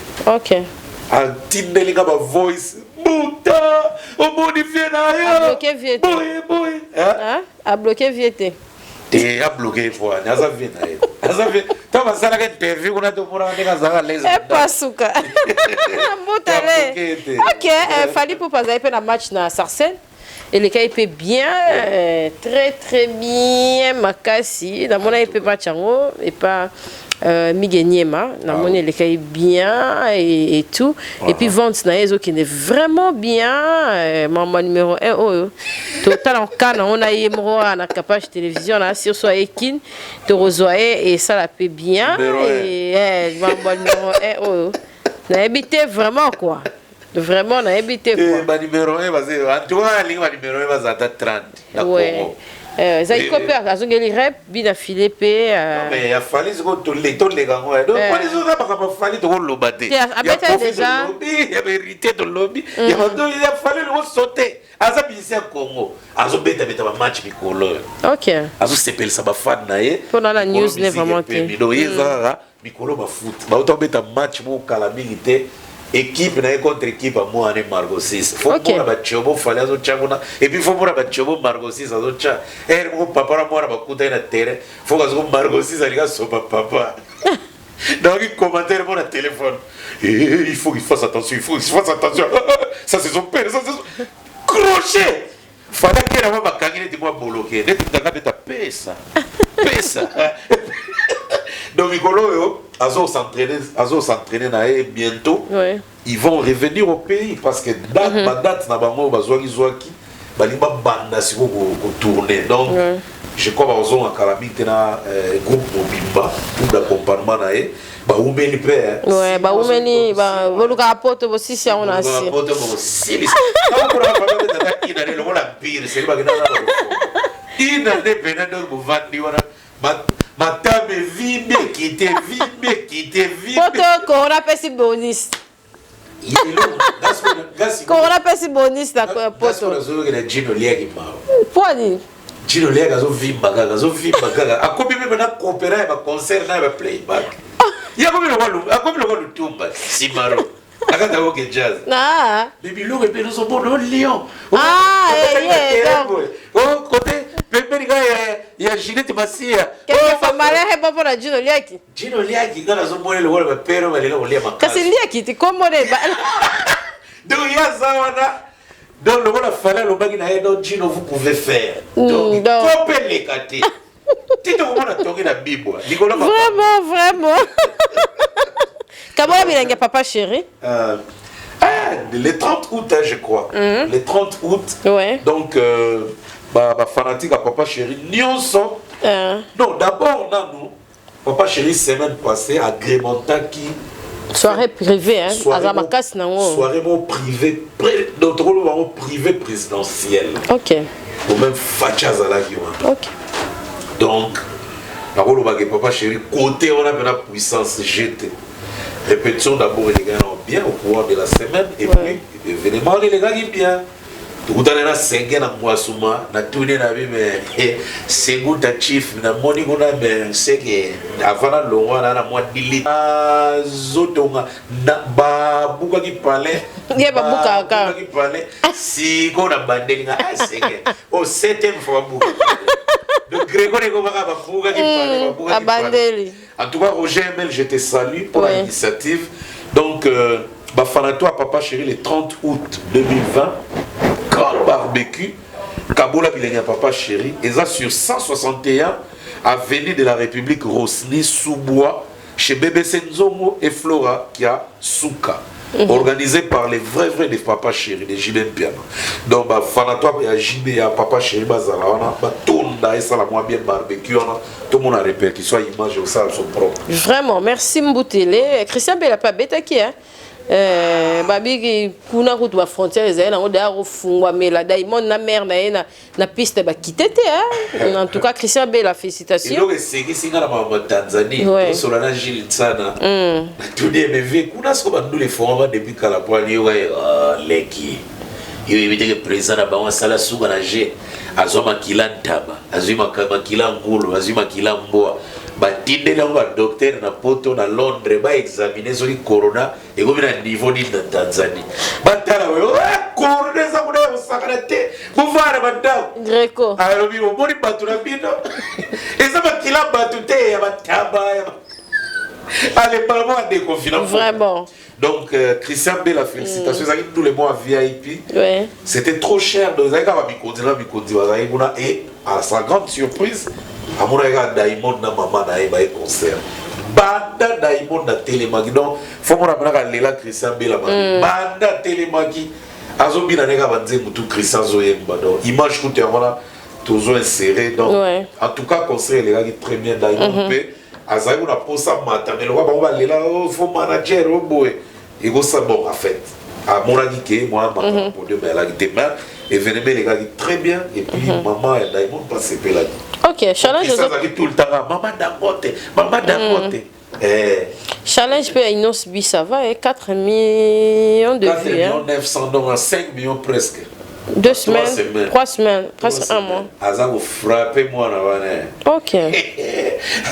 atindeli nga bavoice: buta omoni vie na yo boye boye. Abloqué vie te. Te, abloqué voani, aza vie na ye, aza vie. Ntango basalaka interview kuna, tomonaka ndenge azalaka lese. Epasuka mbutale. Ok, Fally Ipupa azali mpe na match na Sarcelles, elekaki mpe bien, très très bien makasi. Namonaki mpe match yango epa Mige Niema, namoni elekaki bien et tout. Et puis vente na ye ezokende vraiment bien. Mama numéro 1 oyo totala ka nango na ye moko wana na Capage Télévision na sur so aye Kine, tokozwa ye, esala mpe bien. Mambo numéro 1 oyo nayebi te vraiment quoi, vraiment nayebi te quoi. Banuméro 1 baza, en tout cas nalingi banuméro 1 baza ata 30 na Congo. Ezali ko mpe azongeli rep bina file mpe. Ya Fally sikoyo toleka yango, donc soki makambo Fally tokoloba te. Abeta déjà. Ya vérité tolobi, ya Fally lokosote aza musicien ya Congo, azobetabeta bamatch mikolo oyo. Azosepelisa bafan na ye. Mpona na news ne vraiment te. Donc ye eza kaka mikolo bafoot bauta kobeta match moko kala mingi te, équipe na ye contre équipe ya mwana Margo 6. Fo mona batiobo Fally azotya kuna, et puis fo mona batiobo Margo 6 azotya ere moko, papa na mwana bakuta ye na terrain, fo kazoko Margo 6 alinga sopa papa. Donc commentaire mpo na téléphone: il faut qu'il fasse attention, il faut qu'il fasse attention, ça c'est son père, ça c'est son crochet. Fally akela mwa bakangi neti mwa boloke neti mutanga beta pesa pesa. Donc mikolo oyo azo s'entraîner na ye, bientôt ils vont revenir au pays, parce que date badate na bango bazwaki zwaki, balingi babanda sikoyo kotourner. Donc je crois bazonga kala mingi te na groupe mobimba, groupe d'accompagnement na ye. Baumeli mpe. Ouais, baumeli, bolukaka poto bosisi yango na se. Poto bosilisa lokola mpire seli bakenda ina nde pena. Donc bovandi wana, matame vimbi ekite, vimbi ekite. Poto corona apesi bonus, corona apesi bonus na poto. Nazolokela Jino Liaki mawa. Po nini? Jino Liaki azovimba kaka, azovimba kaka, akomi meme na kopera ya baconcert na ya baplayback. Ye akomi lokwa lutumba simaro akata oke jazz. Mais biloko ebele ozomona o Lyon kote pembeni kaka ya Ginette Masia. Malere po mpona Jino Liaki. Jino Liaki, nga nazomona lokola bapere balela kolia makasi. Kasi Liaki ti komona. Donc ye aza wana, donc lokola Fally alobaki na ye: donc Jino, vous pouvez faire. Donc kopeleka te ti tokomona tongi na bibwa likolo. Vraiment, vraiment, kabola bilangi ya papa chéri. Ah, le 30 août, hein, je crois. Le 30 août. Donc, bah, fanatique à Papa Chéri, nyonso. Non, d'abord, nanu, Papa Chéri, semaine passée, agrémentaki. Soirée privée, hein. Aza makasi nango. Soirée mo privé, donc, tokolo privé présidentiel. Ou même Facha azalaki wana. Donc, nakolobaki Papa Chéri, côté wana mpena puissance gt. Répétition d'abord elekaki bien au courant de la semaine, et puis événement wana elekaki bien. Tokutana na Senge na Mwasuma, natuni na bi me Seguta chief, namoni kuna me seke avant nalongwa na mwa dili azotonga, babukaki palais. Ye babukaka. Babukaki palais, sikoyo na bandeli nga Senge o septième fois babuka. Donc Grégo ekomaka babukaki pale, babukaki. Abandeli. En tout cas, Roger ML, je te salue pour l'initiative. Donc bafanato ya Papa Chéri, le 30 août 2020, grand barbecue, kabola bilenge ya Papa Chéri, eza sur 161 avenue de la République, Rosny Sous-Bois, chez BBC Nzongo et Flora qui a Souka. Organisé par les vrais vrais de Papa Chéri, de JB Mpiana. Donc, bah, fanato ya JB ya Papa Chéri bazala wana, batonda esala mwa bien barbecue wana, tout le monde a répercussion image au ça son propre. Vraiment, merci Mbutele. Christian Bella pa betaki, hein. Babiki kuna kutu bafrontière ezali nango daya kofungwamela Diamond na mare na ye na piste bakite te, hein. En tout cas, Christian Bella, félicitations. Eloko esekisi nga na makambo ya Tanzanie, tosola na Gile Ntsana, natuni MV kuna soko bandula efongama depuis kala, po aliyoka leki yo yebi teke président na bango asala suka na g, azwa makila ntaba, azwi makila ngulu, azwi makila mbwa, batindeli yango badocteur na Poto, na Londres, baexamine soki corona ekomi na niveau nini na Tanzanie. Batala oyo corona eza kuna ya kosakana te, bovanda bandako. Greco. Alobi omoni bato na bino eza makila bato te ya bataba alembala mo adéconfina. Vraiment. Donc Christian Bella, félicitations. Ezalaki tous les mois VIP. C'était trop cher, donc ezalaki kaka bamikonzi na mikonzi bazalaki kuna. Et à sa grande surprise, amonaki kaka Diamond na mama na ye baye concert. Banda Diamond atelemaki, donc fo mona mpena lela Christian Bella banda atelemaki, azobina nde kaka banzembo tu Christian azoyemba. Donc image kutu yango wana tozo inséré. Donc en tout cas, concert elekaki très bien. Diamond mpe azalaki kuna posa mata, mais lokwa bango balela fo manager o boye ekosa. Bon, en fait, amonaki ke mwa makambo podium eyalaki te, mais événement elekaki très bien. Et puis mama ya Diamond mpe asepelaki. Ok, challenge. Azalaki tout le temps mama Dangote, mama Dangote. Eh. Challenge mpe ya Innoss'B, ça va, eh, 4 millions de 4 vues. millions 900, donc 5 millions presque. 2 semaines, 3 semaines. 3 semaines, presque un mois. Aza kofrappe mwana wana.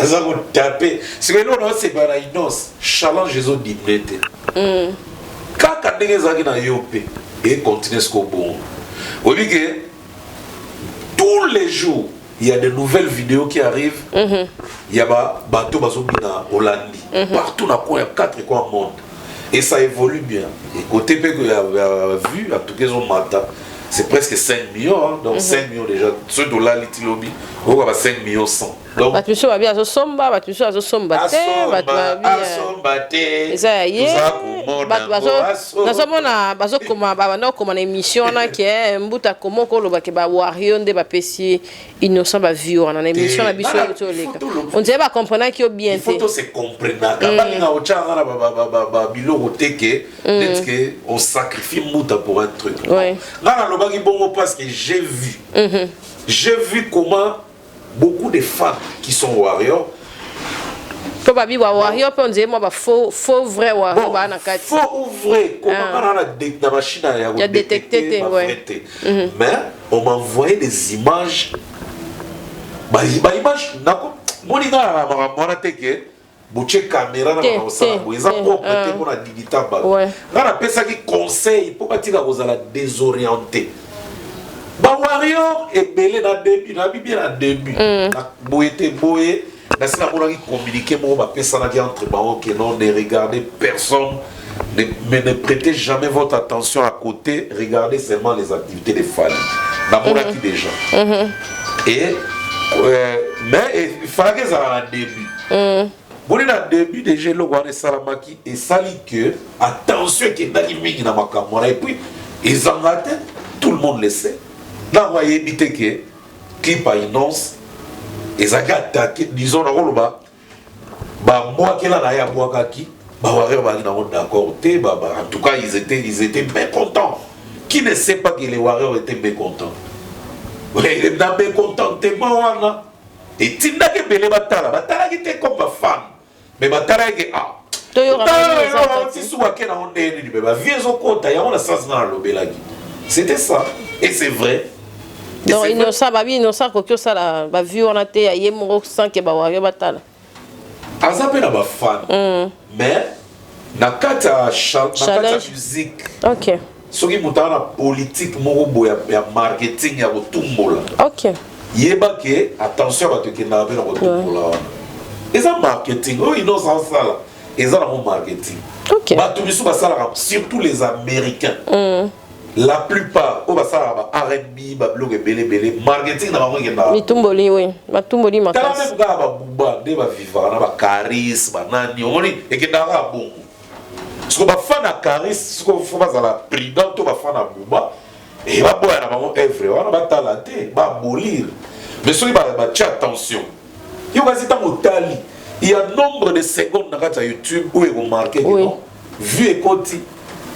Aza kotape. Sikoyo eloko naosepela na Innoss, challenge ezodimine te, kaka ndenge ezalaki na yo mpe econtinue. Sikoyo bongo oyebi ke tous les jours il y a de nouvelles vidéos qui arrivent. Il y a bato bazobina olandi partout na coin ya quatre coins monde et ça évolue bien. Et côté mpe ya vu, en tout cas ezomata, c'est presque 5 millions, hein. Donc 5 millions déjà, soki tolali ti lobi, oyoka ba 5 millions 100. Donc bato misusu babi azosomba, bato misusu azosomba te, bato babi asomba te. Eza ya ye. Bato nazomona bazokoma, babanda kokoma na émission wana ke mbuta koma okoloba ke bawario nde bapesi Innocent bavie wana na émission na biso oyo toleka. On dirait bacomprenaki yo bien te. Faut tose comprenaka. Balinga otyanga na babiloko te ke neti ke on sacrifie mbuta pour un truc. Nga nalobaki bongo parce que j'ai vu comment beaucoup de femmes qui sont warriors. Mpo babi ba warrior mpe on dirait mwa bafaux, faux, vrai warrior baa na kati. Faux ou vrai, comment nga na na machine ya détecter te, ouais. Te, mais on m'envoyait des images, baimage moni nga na makambo wana te ke botie caméra na makambo osala boye, eza propre te mpona dignité ya bato. Nga napesaki conseil mpo batika kozala désorienté. Bawarrior ebele na début, nayebi bien na début boye te, boye nasi namonaki communiqué moko bapesanaki entre bango ke non, ne regardez personne, mais ne prêtez jamais votre attention à côté, regardez seulement les activités de Fally. Namonaki déjà et mais il fallaki ezala na début boni. Na début déjà eloko wana esalamaki, esali que attention ekendaki mingi na makambo wana. Et puis ezanga te, tout le monde le sait, ntango ayebi te ke clip ya Innoss ezalaki attaqué, disons nakoloba bamwakela na ye, abwakaki bawarrior bazalaki nango d'accord te. En tout cas, ils étaient mécontents. Qui ne sait pas que les warriors étaient mécontents? Na mécontentement wana etindaki ebele batala, batalaki te comme bafan, mais batalaki ke ah, suku ake nango ndenge nini, me bavie ezokota yango na sens nga nalobelaki. C'était ça et c'est vrai. Donc Innocent, babi Innocent akoki osala bavie wana te ya ye moko sans ke bawario batala. Aza mpe na bafan, mais na kati ya musique, soki moto aza na politique moko boye ya marketing ya kotumbola. Yeba ke attention bato ekendaka mpe na kotombola wana. Eza marketing oyo Innoss asala, eza nango marketing. Bato misusu basalaka, surtout les Américains, la plupart oyo basalaka ba R&B, babiloko ebele ebele, marketing na bango ekendaka. Mitumboli, oui, matumboli. Tala. Makasi. Même kaka babuba nde bavivaka na bacaris banani, omoni ekendaka kaka bongo. Siko bafan ya Caris, siko faut bazala prudent, to bafan ya Buba e baboya na bango œuvre wana, batala te, babolir. Mais soki batia attention, yo kasi ntango otali, il y a nombre de secondes na kati ya YouTube oyo ekomarquer ke non, vue ekoti,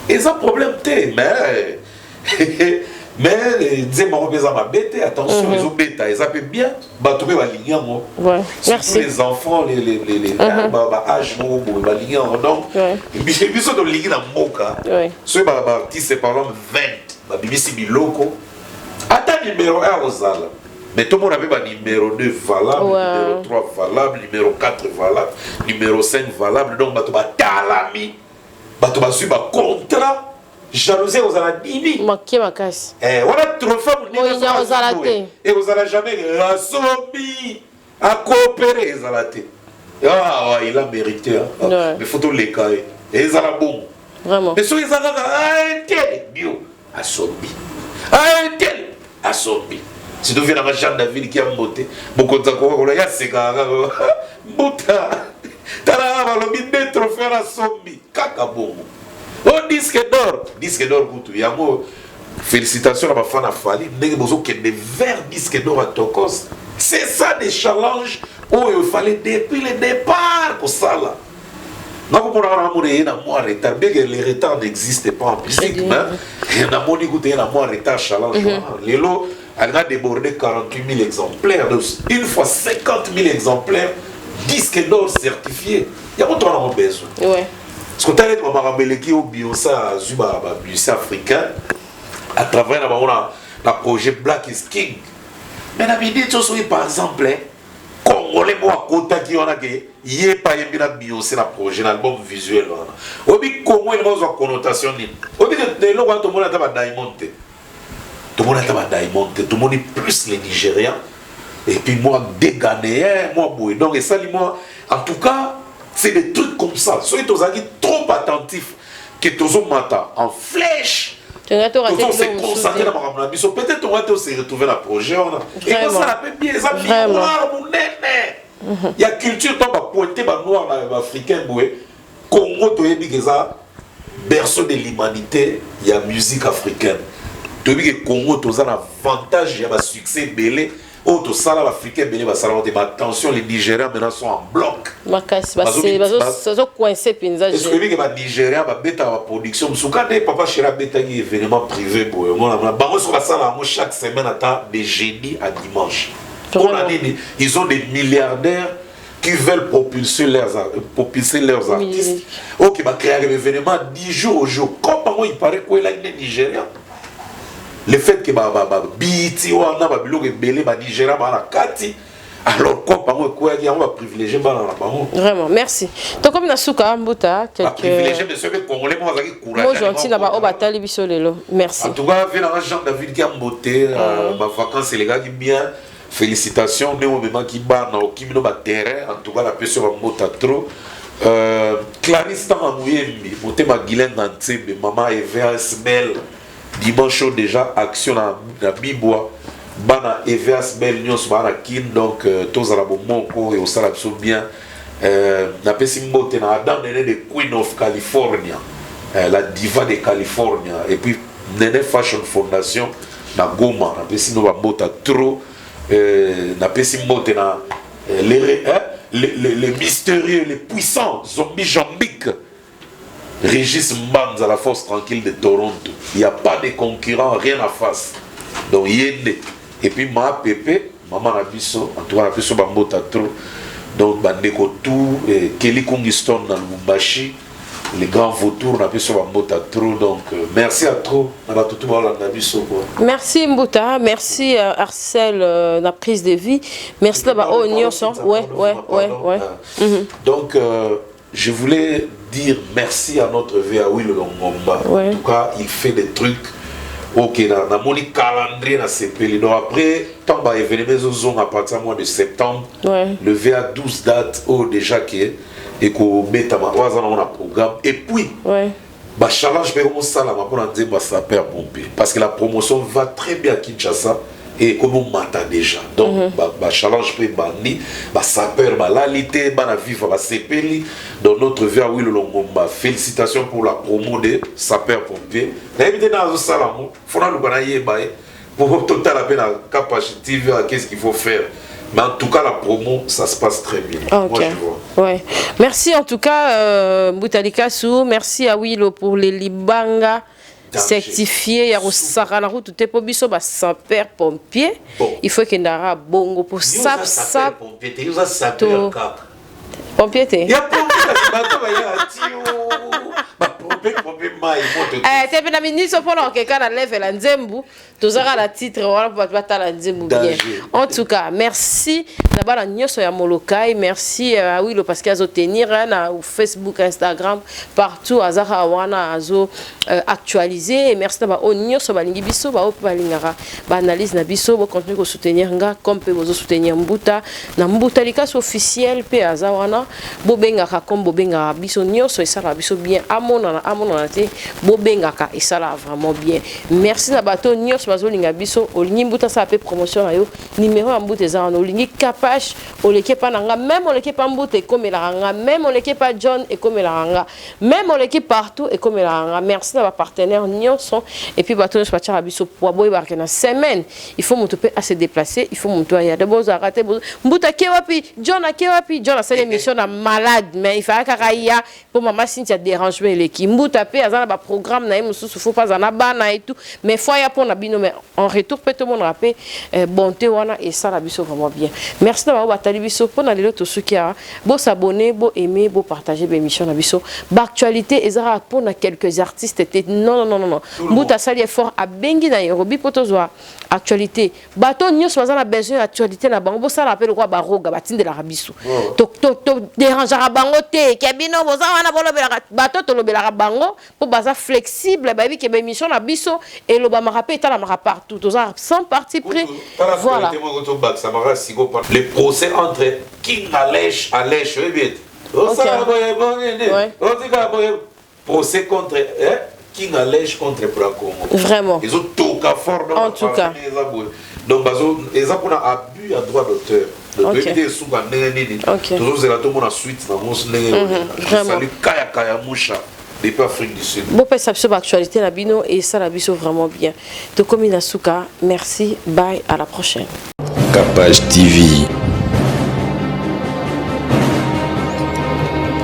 eza problème te. Mais nzembo yango mpe eza mabe te, attention, ezobeta, eza mpe bien, bato mpe balingi yango. Surtout Merci. les enfants, les ba âge moko boye balingi yango. Donc biso tolingi na mboka, soki baartiste par exemple 20 babimisi biloko, ata numéro 1 kozala, mais tomona mpe banuméro 2 valable, numéro 3 valable, numéro 4 valable, numéro 5 valable. Donc bato batalami, bato bazwi bacontrat, jalousie ekozala dimi. Moke makasi. Eh, wana trophée. Moyinya kozala te. Ekozala jamais asombi, acoopérer, ezala te. Ah ouais, il a mérité, hein. Mais faut toleka ye, ezala bongo. Mais soki eza kaka un tel bio asombi, un tel asombi, surtout vie nanga Jean David kia mbote, mokonzi akokakola ya sekaka kaka mbuta. Tala, balobi nde trophée asombi kaka bongo o disque d'or, disque d'or kutu yango. Félicitations na bafan ya Fally, ndenge bozokende vers disque d'or à tokos. C'est ça des challenges oyo fallait depuis le départ kosala. Nakomona wana, namoni ye na mwa retard, bien que le retard n'existe pas en musique, mais namoni kuta ye na mwa retard. Challenge wana lelo alinga déborder 48 000 exemplaires. Donc une fois 50 000 exemplaires, disque d'or certifié, yango to wana ngo besoin. Parce que otala ete bamakambo eleki oyo Beyoncé azwi, bamusicien africain atravaille na bango na projet Black is King. Mais na minute oyo, soki par exemple Congolais moko akotaki wana ke ye pa ayembi na Beyoncé na projet na album visuel wana, oyebi Congo elinga ozwa connotation nini? Oyebi ke eloko wana tomoni ata badiamond te, tomoni ata badiamond te, tomoni plus les Nigérians et puis moi des Ghanéens, moi boye. Donc esali moi, en tout cas c'est des trucs comme ça. Soki tozalaki trop attentif ke tozomata en flèche, tozose concentrer na makambo na biso, peut-être tonga te ose retrouver na projet wana, ekosala mpe bien. Eza miroir monene ya culture to bapointe banoir na baafricain boye. Congo toyebi ke eza berceau de l'humanité ya musique africaine. Toyebi ke Congo toza na avantage ya basuccès ebele oyo tosala, baafricain ebele basala te. Attention, les Nigériens maintenant sont en bloc. Makasi, bazocoince mpenza. Oyebi ke banigérien babetaka baproduction mosusu ka nde Papa Chéri abetaki événement privé boye, omona bango soki basala yango chaque semaine, ata de jeudi à dimanche. Mpona nini? Ils ont des milliardaires qui veulent propulser leurs artistes. Ok, bacréaka événement 10 jours au jour comme bango. Il paraît kwelaki nde Nigérien, le fait que babiti wana babiloko ebele, banigérien baa na kati, alors comme bango ekweyaki yango, baprivilégie bana na bango. Vraiment, merci. Tokomi na suka, mbuta. Baprivilégie, mais soki Congolais moko azalaki courage. Mot gentil na baoyo batali biso lelo. Merci. En tout cas, ve nanga Jean David kia mbote, bavacance elekaki bien. Félicitations ndenge omemaki bana, okimi no baterrain. En tout cas napesi yo bambota trop. Clarisse Ntanga Moyembi, motema Gilenga Ntsebe, mama Evers Bel, dimanche oyo déjà action na Bibwa, bana Evers Bel nyonso baa na Kine. Donc tozala bomoko, ekosala biso bien. Napesi mbote na Adam Nene de Queen of California, la diva de California, et puis Nene Fashion Fondation na Goma, napesi no bambota trop. Napesi mbote na hein, les mystérieux, les puissants zombie jambique Régis Mbanza, la force tranquille de Toronto. Il n'y a pas de concurrent, rien à face. Donc yende et puis ma Pepe, mama na biso, en tout cas na biso bambota trop. Donc bandeko tout, Kelly Kungiston na Lubumbashi, les grands vautours, na biso bambota trop. Donc merci à trop na bato tout baolanda biso quoi. Merci Mbuta, merci Arcel na prise de vie, merci na baoyo nyonso. Ouais. Donc je voulais dire merci à notre VA Will Longomba. En tout cas, il fait des trucs. Ok, namoni calendrier, nasepeli. Donc après, ntango baévénement ezozonga à partir ya mois de septembre, le VA 12 dates oyo déjà ke ekobetama, oyo aza nango na programme. Et puis bachallenge mpe ekomosalama mpona nzembo ya sapeur pompier, parce que la promotion va très bien à Kinshasa et ekomi omata déjà. Donc bachallenge mpe ebandi, basapeur balali te, bana vivre basepeli. Donc notre vieux Awilo Longomba, félicitations pour la promo de sapeur pompier. Nayebi te na azosala yango, fo naluka nayeba ye po totala mpe na Kapache TV qu'est-ce qu'il faut faire. Mais en tout cas, la promo, ça se passe très bien. Ok. Moi, je vois. Ouais. Merci en tout cas, Mbuta Likasu. Merci à Willo pour les libanga Danger. Certifié ya kosaka na route te, mpo biso basapeur pompier, Bon. il faut ekendaka bongo po sap sap Pompier te, oza sapeur kaka. Pompier te. Ya pompier, kasi bato bayaka tio bapompe pompe mai moto. Eh, te mpe na ministre mpona okeka na level ya nzembu, tozaka na titre wana mpo bato batala nzembu bien. Danger. En tout cas, merci na bana nyonso ya Molokai. Merci Awilo, parce que azotenir, hein, na Facebook, Instagram, partout azaka wana, azo actualiser. Et merci na baoyo nyonso balingi biso, baoyo mpe balingaka baanalyse na biso. Bocontinue kosoutenir nga comme mpe bozosoutenir Mbuta na Mbuta Likasi officiel mpe aza wana. Bobengaka comme bobengaka biso nyonso, esalaka biso bien. Amonana, amonana te, bobengaka, esalaka vraiment bien. Merci na bato nyonso bazolinga biso. Olingi Mbuta asala mpe promotion na yo, numéro ya Mbuta eza wana. Olingi Kapache, oleki epa na nga, même oleki epa Mbuta, ekomelaka nga, même oleki epa John, ekomelaka nga, même oleki partout, ekomelaka nga. Merci na bapartenaire nyonso et puis bato nyonso batiaka biso poa. Boyebaka na semaine, il faut moto mpe ase déplacer, il faut moto aya de bozalaka te. Mbuta ake wapi? John ake wapi? John asali émission na malade, mais il fallait kaka ya mpo mama Cynthia, dérangement eleki. Mbuta mpe aza na baprogramme na ye mosusu, faut pas aza na bana et tout, mais faut aya mpo na bino. Mais en retour mpe tomonaka mpe bonté wana, esala biso vraiment bien. Merci na bango batali biso mpo na lelo. Tosuki awa. Bosabonner, boaimer, bopartager baémission na biso. Baactualité eza kaka mpo na quelques artistes te, non, non, non, non. Mbuta asali effort, abengi na Nairobi mpo tozwa actualité. Bato nyonso baza na besoin ya actualité na bango, bosala mpe lokola baroga batindelaka biso. Todérangeaka bango te ke bino boza wana bolobelaka bato. Tolobelaka bango mpo baza flexible, bayebi ke baémission na biso elobamaka mpe etalamaka partout. Toza sans parti pris, voilà. Le procès entre King Alesh, Alesh oyebi ete osala boye, otika boye, procès contre King Alesh contre Bracongo. Vraiment. Ezotoka fort. En tout cas. Donc bazo eza mpona abus ya droit d'auteur. Toyebi te esuka ndenge nini. Tozozela tomona suite nango ndenge. Salut Kaya Kaya Musha depuis Afrique du Sud. Bopesa biso baactualité na bino, esala biso vraiment bien. Tokomi na suka. Merci, bye, à la prochaine. Capage TV.